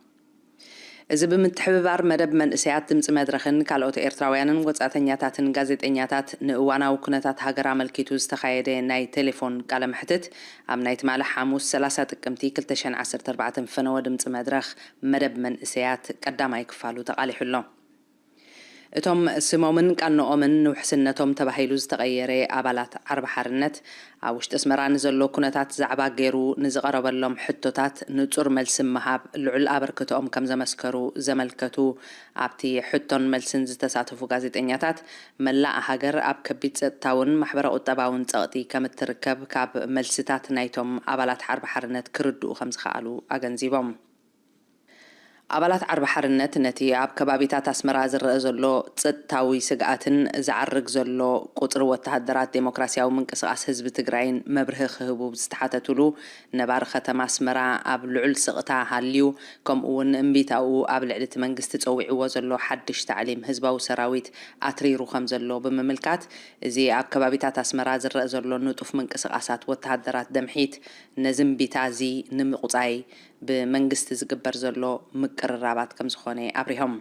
እዚ ብምትሕብባር መደብ መንእሰያት ድምፂ መድረኽን ካልኦት ኤርትራውያንን ወጻእተኛታትን ጋዜጠኛታት ንእዋናዊ ኩነታት ሃገር ኣመልኪቱ ዝተኻየደ ናይ ቴሌፎን ቃለ መሕትት ኣብ ናይ ትማሊ ሓሙስ ሰላሳ ጥቅምቲ ክልተ ሽሕን ዓሰርተ ኣርባዕተን ፈነወ ድምፂ መድረኽ መደብ መንእሰያት ቀዳማይ ክፋሉ ተቓሊሑ ኣሎ። እቶም ስሞምን ቃንኦምን ንውሕስነቶም ተባሂሉ ዝተቐየረ ኣባላት ዓርቢ ሓርነት፣ ኣብ ውሽጢ ኣስመራ ንዘሎ ኩነታት ዛዕባ ገይሩ ንዝቐረበሎም ሕቶታት ንጹር መልሲ ምሃብ ልዑል ኣበርክቶኦም ከም ዘመስከሩ ዘመልከቱ ኣብቲ ሕቶን መልስን ዝተሳተፉ ጋዜጠኛታት፣ መላእ ሃገር ኣብ ከቢድ ጸጥታውን ማሕበረ-ቁጠባውን ጸቕጢ ከም እትርከብ ካብ መልስታት ናይቶም ኣባላት ዓርቢ ሓርነት ክርድኡ ከም ዝኸኣሉ ኣገንዚቦም። ኣባላት ዓርቢ ሓርነት ነቲ ኣብ ከባቢታት ኣስመራ ዝረአ ዘሎ ጸጥታዊ ስግኣትን ዝዓርግ ዘሎ ቁጽሪ ወተሃደራት ዴሞክራሲያዊ ምንቅስቓስ ህዝቢ ትግራይን መብርሂ ክህቡ ዝተሓተቱሉ፣ ነባሪ ከተማ ኣስመራ ኣብ ልዑል ስቕታ ሃልዩ፣ ከምኡ እውን እምቢታኡ ኣብ ልዕሊ እቲ መንግስቲ ጸዊዕዎ ዘሎ ሓድሽ ታዕሊም ህዝባዊ ሰራዊት ኣትሪሩ ከም ዘሎ ብምምልካት፣ እዚ ኣብ ከባቢታት ኣስመራ ዝረአ ዘሎ ንጡፍ ምንቅስቓሳት ወተሃደራት ደምሒት ነዚ እምቢታ እዚ ንምቑጻይ ብመንግስቲ ዝግበር ዘሎ ምቅርራባት ከም ዝኾነ ኣብሪሆም።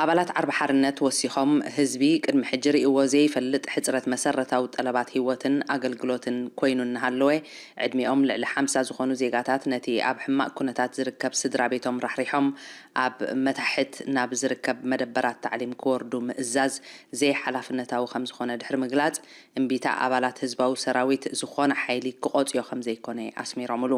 ኣባላት ዓርቢ ሓርነት ወሲኾም፣ ህዝቢ ቅድሚ ሕጂ ርእይዎ ዘይፈልጥ ሕጽረት መሰረታዊ ጠለባት ህይወትን ኣገልግሎትን ኮይኑ እናሃለወ፣ ዕድሚኦም ልዕሊ ሓምሳ ዝኾኑ ዜጋታት ነቲ ኣብ ሕማቕ ኩነታት ዝርከብ ስድራ ቤቶም ራሕሪሖም ኣብ መታሕት ናብ ዝርከብ መደበራት ታዕሊም ክወርዱ ምእዛዝ ዘይሓላፍነታዊ ከም ዝኾነ ድሕሪ ምግላጽ፣ እምቢታ ኣባላት ህዝባዊ ሰራዊት ዝኾነ ሓይሊ ክቖጽዮ ከም ዘይኮነ ኣስሚሮምሉ።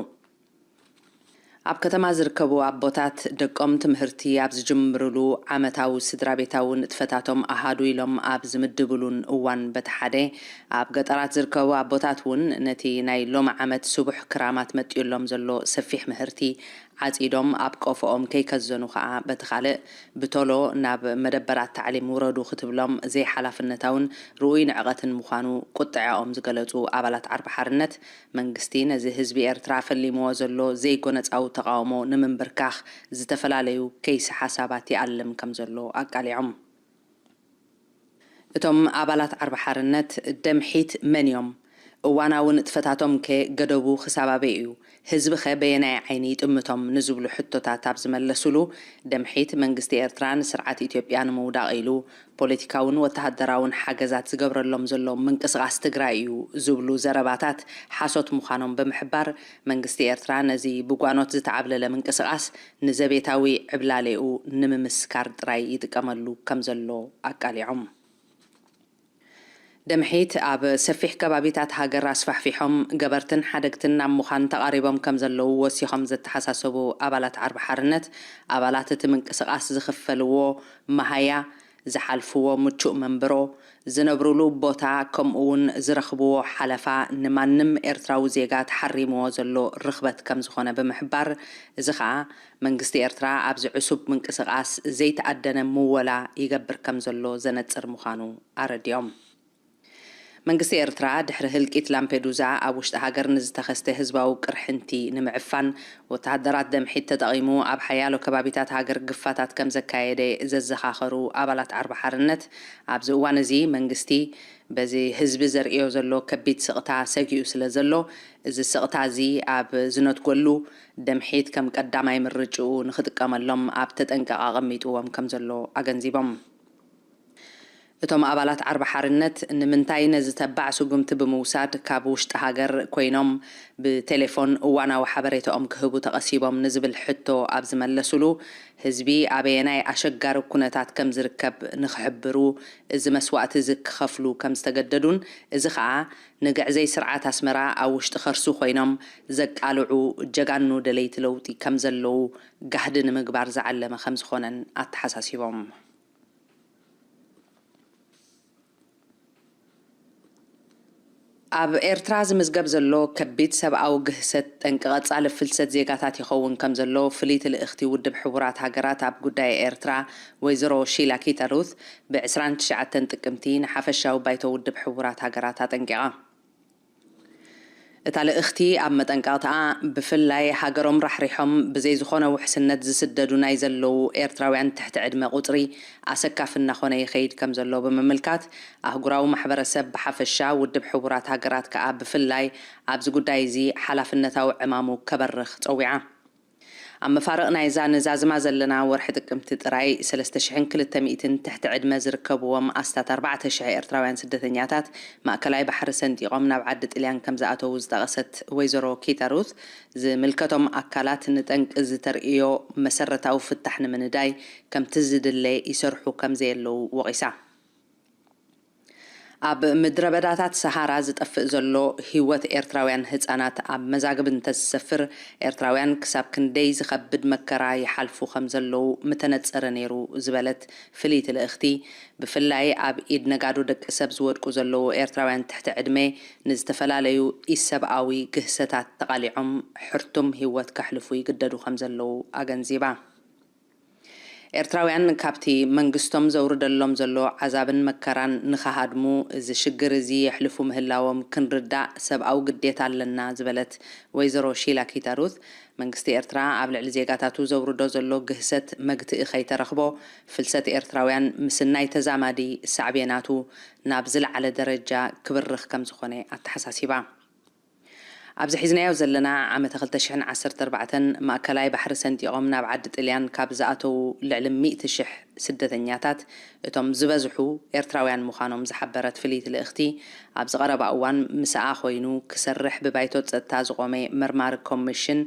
ኣብ ከተማ ዝርከቡ ኣቦታት ደቆም ትምህርቲ ኣብ ዝጅምርሉ ዓመታዊ ስድራ ቤታዊ ንጥፈታቶም ኣሃዱ ኢሎም ኣብ ዝምድብሉን እዋን፣ በቲ ሓደ ኣብ ገጠራት ዝርከቡ ኣቦታት እውን ነቲ ናይ ሎሚ ዓመት ስቡሕ ክራማት መጥዩሎም ዘሎ ሰፊሕ ምህርቲ ዓጺዶም ኣብ ቆፎኦም ከይከዘኑ ከኣ፣ በቲ ካልእ ብቶሎ ናብ መደበራት ታዕሊም ውረዱ ክትብሎም ዘይሓላፍነታውን ርኡይ ንዕቐትን ምዃኑ ቁጥዐኦም ዝገለጹ ኣባላት ዓርቢ ሓርነት፣ መንግስቲ ነዚ ህዝቢ ኤርትራ ፈሊምዎ ዘሎ ዘይጎነጻዊ ተቓውሞ ንምንብርካኽ ዝተፈላለዩ ከይሲ ሓሳባት ይኣልም ከም ዘሎ ኣቃሊዖም። እቶም ኣባላት ዓርቢ ሓርነት፣ ደምሒት መን እዮም? እዋናዊ ንጥፈታቶም ከ ገደቡ ክሳብ ኣበይ እዩ? ህዝቢ ኸ በየናይ ዓይኒ ይጥምቶም? ንዝብሉ ሕቶታት ኣብ ዝመለሱሉ፣ ደምሒት መንግስቲ ኤርትራ ንስርዓት ኢትዮጵያ ንምውዳቕ ኢሉ ፖለቲካውን ወተሃደራውን ሓገዛት ዝገብረሎም ዘሎ ምንቅስቓስ ትግራይ እዩ ዝብሉ ዘረባታት ሓሶት ምዃኖም ብምሕባር፣ መንግስቲ ኤርትራ ነዚ ብጓኖት ዝተዓብለለ ምንቅስቓስ ንዘቤታዊ ዕብላለኡ ንምምስካር ጥራይ ይጥቀመሉ ከም ዘሎ ኣቃሊዖም። ደምሒት ኣብ ሰፊሕ ከባቢታት ሃገር ኣስፋሕፊሖም ገበርትን ሓደግትን ናብ ምዃን ተቓሪቦም ከም ዘለዉ ወሲኾም ዘተሓሳሰቡ ኣባላት ዓርቢ ሓርነት፣ ኣባላት እቲ ምንቅስቓስ ዝኽፈልዎ መሃያ፣ ዝሓልፍዎ ምቹእ መንብሮ፣ ዝነብሩሉ ቦታ፣ ከምኡ እውን ዝረኽብዎ ሓለፋ ንማንም ኤርትራዊ ዜጋ ተሓሪምዎ ዘሎ ርኽበት ከም ዝኾነ ብምሕባር፣ እዚ ኸኣ መንግስቲ ኤርትራ ኣብዚ ዕሱብ ምንቅስቓስ ዘይተኣደነ ምወላ ይገብር ከም ዘሎ ዘነጽር ምዃኑ ኣረዲኦም። መንግስቲ ኤርትራ ድሕሪ ህልቂት ላምፔዱዛ ኣብ ውሽጢ ሃገር ንዝተኸስተ ህዝባዊ ቅርሕንቲ ንምዕፋን ወተሃደራት ደምሒት ተጠቒሙ ኣብ ሓያሎ ከባቢታት ሃገር ግፋታት ከም ዘካየደ ዘዘኻኸሩ ኣባላት ዓርቢ ሓርነት፣ ኣብዚ እዋን እዚ መንግስቲ በዚ ህዝቢ ዘርእዮ ዘሎ ከቢድ ስቕታ ሰጊኡ ስለ ዘሎ፣ እዚ ስቕታ እዚ ኣብ ዝነትጎሉ ደምሒት ከም ቀዳማይ ምርጭኡ ንኽጥቀመሎም ኣብ ተጠንቀቕ ኣቐሚጥዎም ከም ዘሎ ኣገንዚቦም። እቶም ኣባላት ዓርቢ ሓርነት፣ ንምንታይ ነዚ ተባዕ ስጉምቲ ብምውሳድ ካብ ውሽጢ ሃገር ኮይኖም ብቴሌፎን እዋናዊ ሓበሬታኦም ክህቡ ተቐሲቦም ንዝብል ሕቶ ኣብ ዝመለሱሉ፣ ህዝቢ ኣበየናይ ኣሸጋሪ ኩነታት ከም ዝርከብ ንኽሕብሩ፣ እዚ መስዋእቲ እዚ ክኸፍሉ ከም ዝተገደዱን፣ እዚ ኸኣ ንግዕዘይ ስርዓት ኣስመራ ኣብ ውሽጢ ከርሱ ኮይኖም ዘቃልዑ ጀጋኑ ደለይቲ ለውጢ ከም ዘለዉ ጋህዲ ንምግባር ዝዓለመ ከም ዝኾነን ኣተሓሳሲቦም። ኣብ ኤርትራ ዝምዝገብ ዘሎ ከቢድ ሰብኣዊ ግህሰት ጠንቂ ቀጻሊ ፍልሰት ዜጋታት ይኸውን ከም ዘሎ ፍልይቲ ልእኽቲ ውድብ ሕቡራት ሃገራት ኣብ ጉዳይ ኤርትራ ወይዘሮ ሺላ ኪተሩት ብ ዕስራን ትሽዓተን ጥቅምቲ ንሓፈሻዊ ባይቶ ውድብ ሕቡራት ሃገራት ኣጠንቂቓ። እታ ልእኽቲ ኣብ መጠንቀቕታኣ፣ ብፍላይ ሃገሮም ራሕሪሖም ብዘይ ዝኾነ ውሕስነት ዝስደዱ ናይ ዘለዉ ኤርትራውያን ትሕቲ ዕድመ ቁጽሪ ኣሰካፊ እናኾነ ይኸይድ ከም ዘሎ ብምምልካት፣ ኣህጉራዊ ማሕበረሰብ ብሓፈሻ፣ ውድብ ሕቡራት ሃገራት ከኣ ብፍላይ ኣብዚ ጉዳይ እዚ ሓላፍነታዊ ዕማሙ ከበርኽ ጸዊዓ። ኣብ መፋርቕ ናይዛ ንዛዝማ ዘለና ወርሒ ጥቅምቲ ጥራይ ሰለስተ ሽሕን ክልተ ሚእትን ትሕቲ ዕድመ ዝርከብዎም ኣስታት ኣርባዕተ ሽሕ ኤርትራውያን ስደተኛታት ማእከላይ ባሕሪ ሰንጢቖም ናብ ዓዲ ጥልያን ከም ዝኣተዉ ዝጠቐሰት ወይዘሮ ኪታሩት፣ ዝምልከቶም ኣካላት ንጠንቂ እዚ ተርእዮ መሰረታዊ ፍታሕ ንምንዳይ ከምቲ ዝድለ ይሰርሑ ከም ዘየለዉ ወቒሳ። ኣብ ምድረ በዳታት ሰሃራ ዝጠፍእ ዘሎ ህይወት ኤርትራውያን ህጻናት ኣብ መዛግብ እንተዝሰፍር፣ ኤርትራውያን ክሳብ ክንደይ ዝኸብድ መከራ ይሓልፉ ከም ዘለዉ ምተነጸረ ነይሩ ዝበለት ፍልይቲ ልእኽቲ፣ ብፍላይ ኣብ ኢድ ነጋዶ ደቂ ሰብ ዝወድቁ ዘለዉ ኤርትራውያን ትሕቲ ዕድመ ንዝተፈላለዩ ኢሰብኣዊ ግህሰታት ተቓሊዖም ሕርቱም ህይወት ከሕልፉ ይግደዱ ከም ዘለዉ ኣገንዚባ። ኤርትራውያን ካብቲ መንግስቶም ዘውርደሎም ዘሎ ዓዛብን መከራን ንኸሃድሙ፣ እዚ ሽግር እዚ የሕልፉ ምህላዎም ክንርዳእ ሰብኣዊ ግዴታ ኣለና ዝበለት ወይዘሮ ሺላ ኪታሩት፣ መንግስቲ ኤርትራ ኣብ ልዕሊ ዜጋታቱ ዘውርዶ ዘሎ ግህሰት መግትኢ ከይተረኽቦ፣ ፍልሰት ኤርትራውያን ምስናይ ተዛማዲ ሳዕቤናቱ ናብ ዝለዓለ ደረጃ ክብርኽ ከም ዝኾነ ኣተሓሳሲባ። ኣብዚ ሒዝናዮ ዘለና ዓመተ ክልተ ሽሕን ዓሰርተ ኣርባዕተን ማእከላይ ባሕሪ ሰንጢቖም ናብ ዓዲ ጥልያን ካብ ዝኣተዉ ልዕሊ ሚእቲ ሽሕ ስደተኛታት፣ እቶም ዝበዝሑ ኤርትራውያን ምዃኖም ዝሓበረት ፍልይቲ ልእኽቲ፣ ኣብዚ ቀረባ እዋን ምስኣ ኮይኑ ክሰርሕ ብባይቶ ጸጥታ ዝቖመ መርማሪ ኮሚሽን፣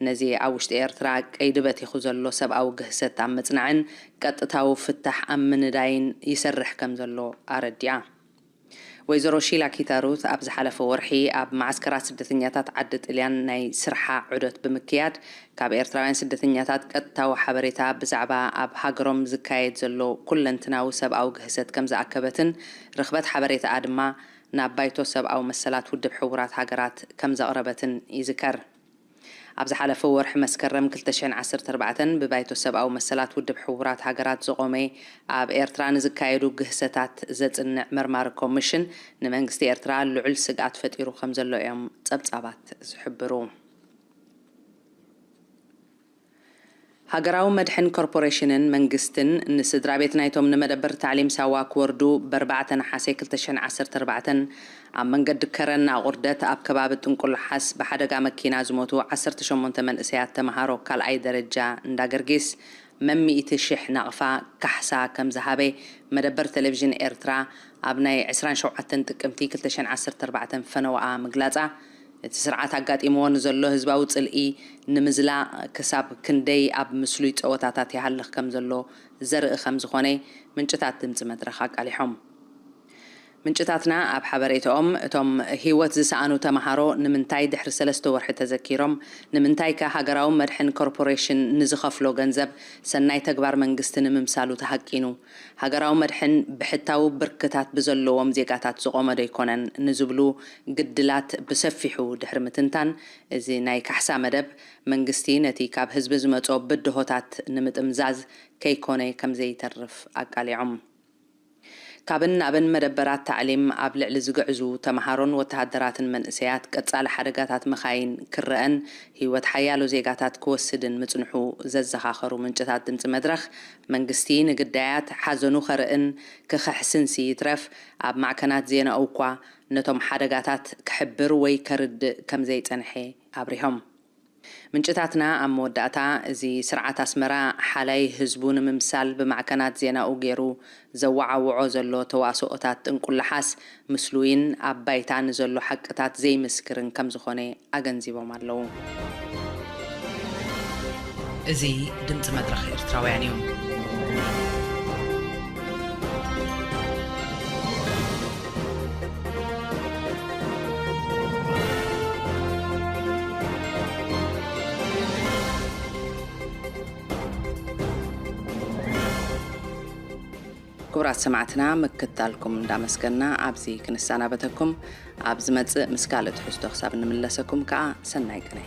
ነዚ ኣብ ውሽጢ ኤርትራ ቀይዲ በቲኹ ዘሎ ሰብኣዊ ግህሰት ኣብ ምጽናዕን ቀጥታዊ ፍታሕ ኣብ ምንዳይን ይሰርሕ ከም ዘሎ ኣረዲኣ። ወይዘሮ ሺላ ኪታሩት ኣብ ዝሓለፈ ወርሒ ኣብ መዓስከራት ስደተኛታት ዓዲ ጥልያን ናይ ስርሓ ዑደት ብምክያድ፣ ካብ ኤርትራውያን ስደተኛታት ቀጥታዊ ሓበሬታ ብዛዕባ ኣብ ሃገሮም ዝካየድ ዘሎ ኩለንትናዊ ሰብኣዊ ግህሰት ከም ዝኣከበትን፣ ርኽበት ሓበሬታኣ ድማ ናብ ባይቶ ሰብኣዊ መሰላት ውድብ ሕቡራት ሃገራት ከም ዘቕረበትን ይዝከር። ኣብ ዝሓለፈ ወርሒ መስከረም ክልተ ሽሕን ዓሰርተ ኣርባዕተን ብባይቶ ሰብኣዊ መሰላት ውድብ ሕቡራት ሃገራት ዝቖመ፣ ኣብ ኤርትራ ንዝካየዱ ግህሰታት ዘጽንዕ መርማሪ ኮሚሽን፣ ንመንግስቲ ኤርትራ ልዑል ስግኣት ፈጢሩ ከም ዘሎ እዮም ጸብጻባት ዝሕብሩ። ሃገራዊ መድሕን ኮርፖሬሽንን መንግስትን፣ ንስድራ ቤት ናይቶም ንመደበር ታዕሊም ሳዋ ክወርዱ፣ ብኣርባዕተ ነሓሰ ክልተ ሽሕን ዓሰርተ ኣርባዕተን ኣብ መንገዲ ከረን ኣቑርደት ኣብ ከባቢ ጥንቁላሓስ ብሓደጋ መኪና ዝሞቱ ዓሰርተ ሸሞንተ መንእሰያት ተምሃሮ ካልኣይ ደረጃ እንዳ ገርጊስ መሚእቲ ሽሕ ናቕፋ ካሕሳ ከም ዝሃበ መደበር ቴሌቪዥን ኤርትራ ኣብ ናይ ዕስራን ሸውዓተን ጥቅምቲ ክልተ ሽሕን ዓሰርተ ኣርባዕተን ፈነወኣ ምግላጻ፣ እቲ ስርዓት ኣጋጢምዎ ንዘሎ ህዝባዊ ጽልኢ ንምዝላቕ ክሳብ ክንደይ ኣብ ምስሉይ ጸወታታት ይሃልኽ ከም ዘሎ ዘርኢ ከም ዝኾነ ምንጭታት ድምጺ መድረኽ ኣቃሊሖም። ምንጭታትና ኣብ ሓበሬታኦም፣ እቶም ህይወት ዝሰኣኑ ተምሃሮ ንምንታይ ድሕሪ ሰለስተ ወርሒ ተዘኪሮም፣ ንምንታይ ከ ሃገራዊ መድሕን ኮርፖሬሽን ንዝኸፍሎ ገንዘብ ሰናይ ተግባር መንግስቲ ንምምሳሉ ተሃቂኑ? ሃገራዊ መድሕን ብሕታዊ ብርክታት ብዘለዎም ዜጋታት ዝቖመ ዶ ኣይኮነን ንዝብሉ ግድላት ብሰፊሑ ድሕሪ ምትንታን፣ እዚ ናይ ካሕሳ መደብ መንግስቲ ነቲ ካብ ህዝቢ ዝመጾ ብድሆታት ንምጥምዛዝ ከይኮነ ከም ዘይተርፍ ኣቃሊዖም። ካብን ናብን መደበራት ታዕሊም ኣብ ልዕሊ ዝግዕዙ ተምሃሮን ወተሃደራትን መንእሰያት ቀጻሊ ሓደጋታት መኻይን ክረአን ህይወት ሓያሎ ዜጋታት ክወስድን ምጽንሑ ዘዘኻኸሩ ምንጭታት ድምጺ መድረኽ፣ መንግስቲ ንግዳያት ሓዘኑ ከርእን ክኸሕስንሲ ይትረፍ ኣብ ማዕከናት ዜናኡ እኳ ነቶም ሓደጋታት ክሕብር ወይ ከርድእ ከም ዘይጸንሐ ኣብሪሆም። ምንጭታትና ኣብ መወዳእታ፣ እዚ ስርዓት ኣስመራ ሓላይ ህዝቡ ንምምሳል ብማዕከናት ዜናኡ ገይሩ ዘወዓውዖ ዘሎ ተዋስኦታት ጥንቁላሓስ ምስሉይን ኣብ ባይታ ንዘሎ ሓቅታት ዘይምስክርን ከም ዝኾነ ኣገንዚቦም ኣለዉ። እዚ ድምጺ መድረኽ ኤርትራውያን እዩ። ክቡራት ሰማዕትና፣ ምክትታልኩም እንዳመስገና ኣብዚ ክንሰናበተኩም፣ ኣብ ዝመጽእ ምስ ካልእ ትሕዝቶ ክሳብ እንምለሰኩም ከኣ ሰናይ ቅነ።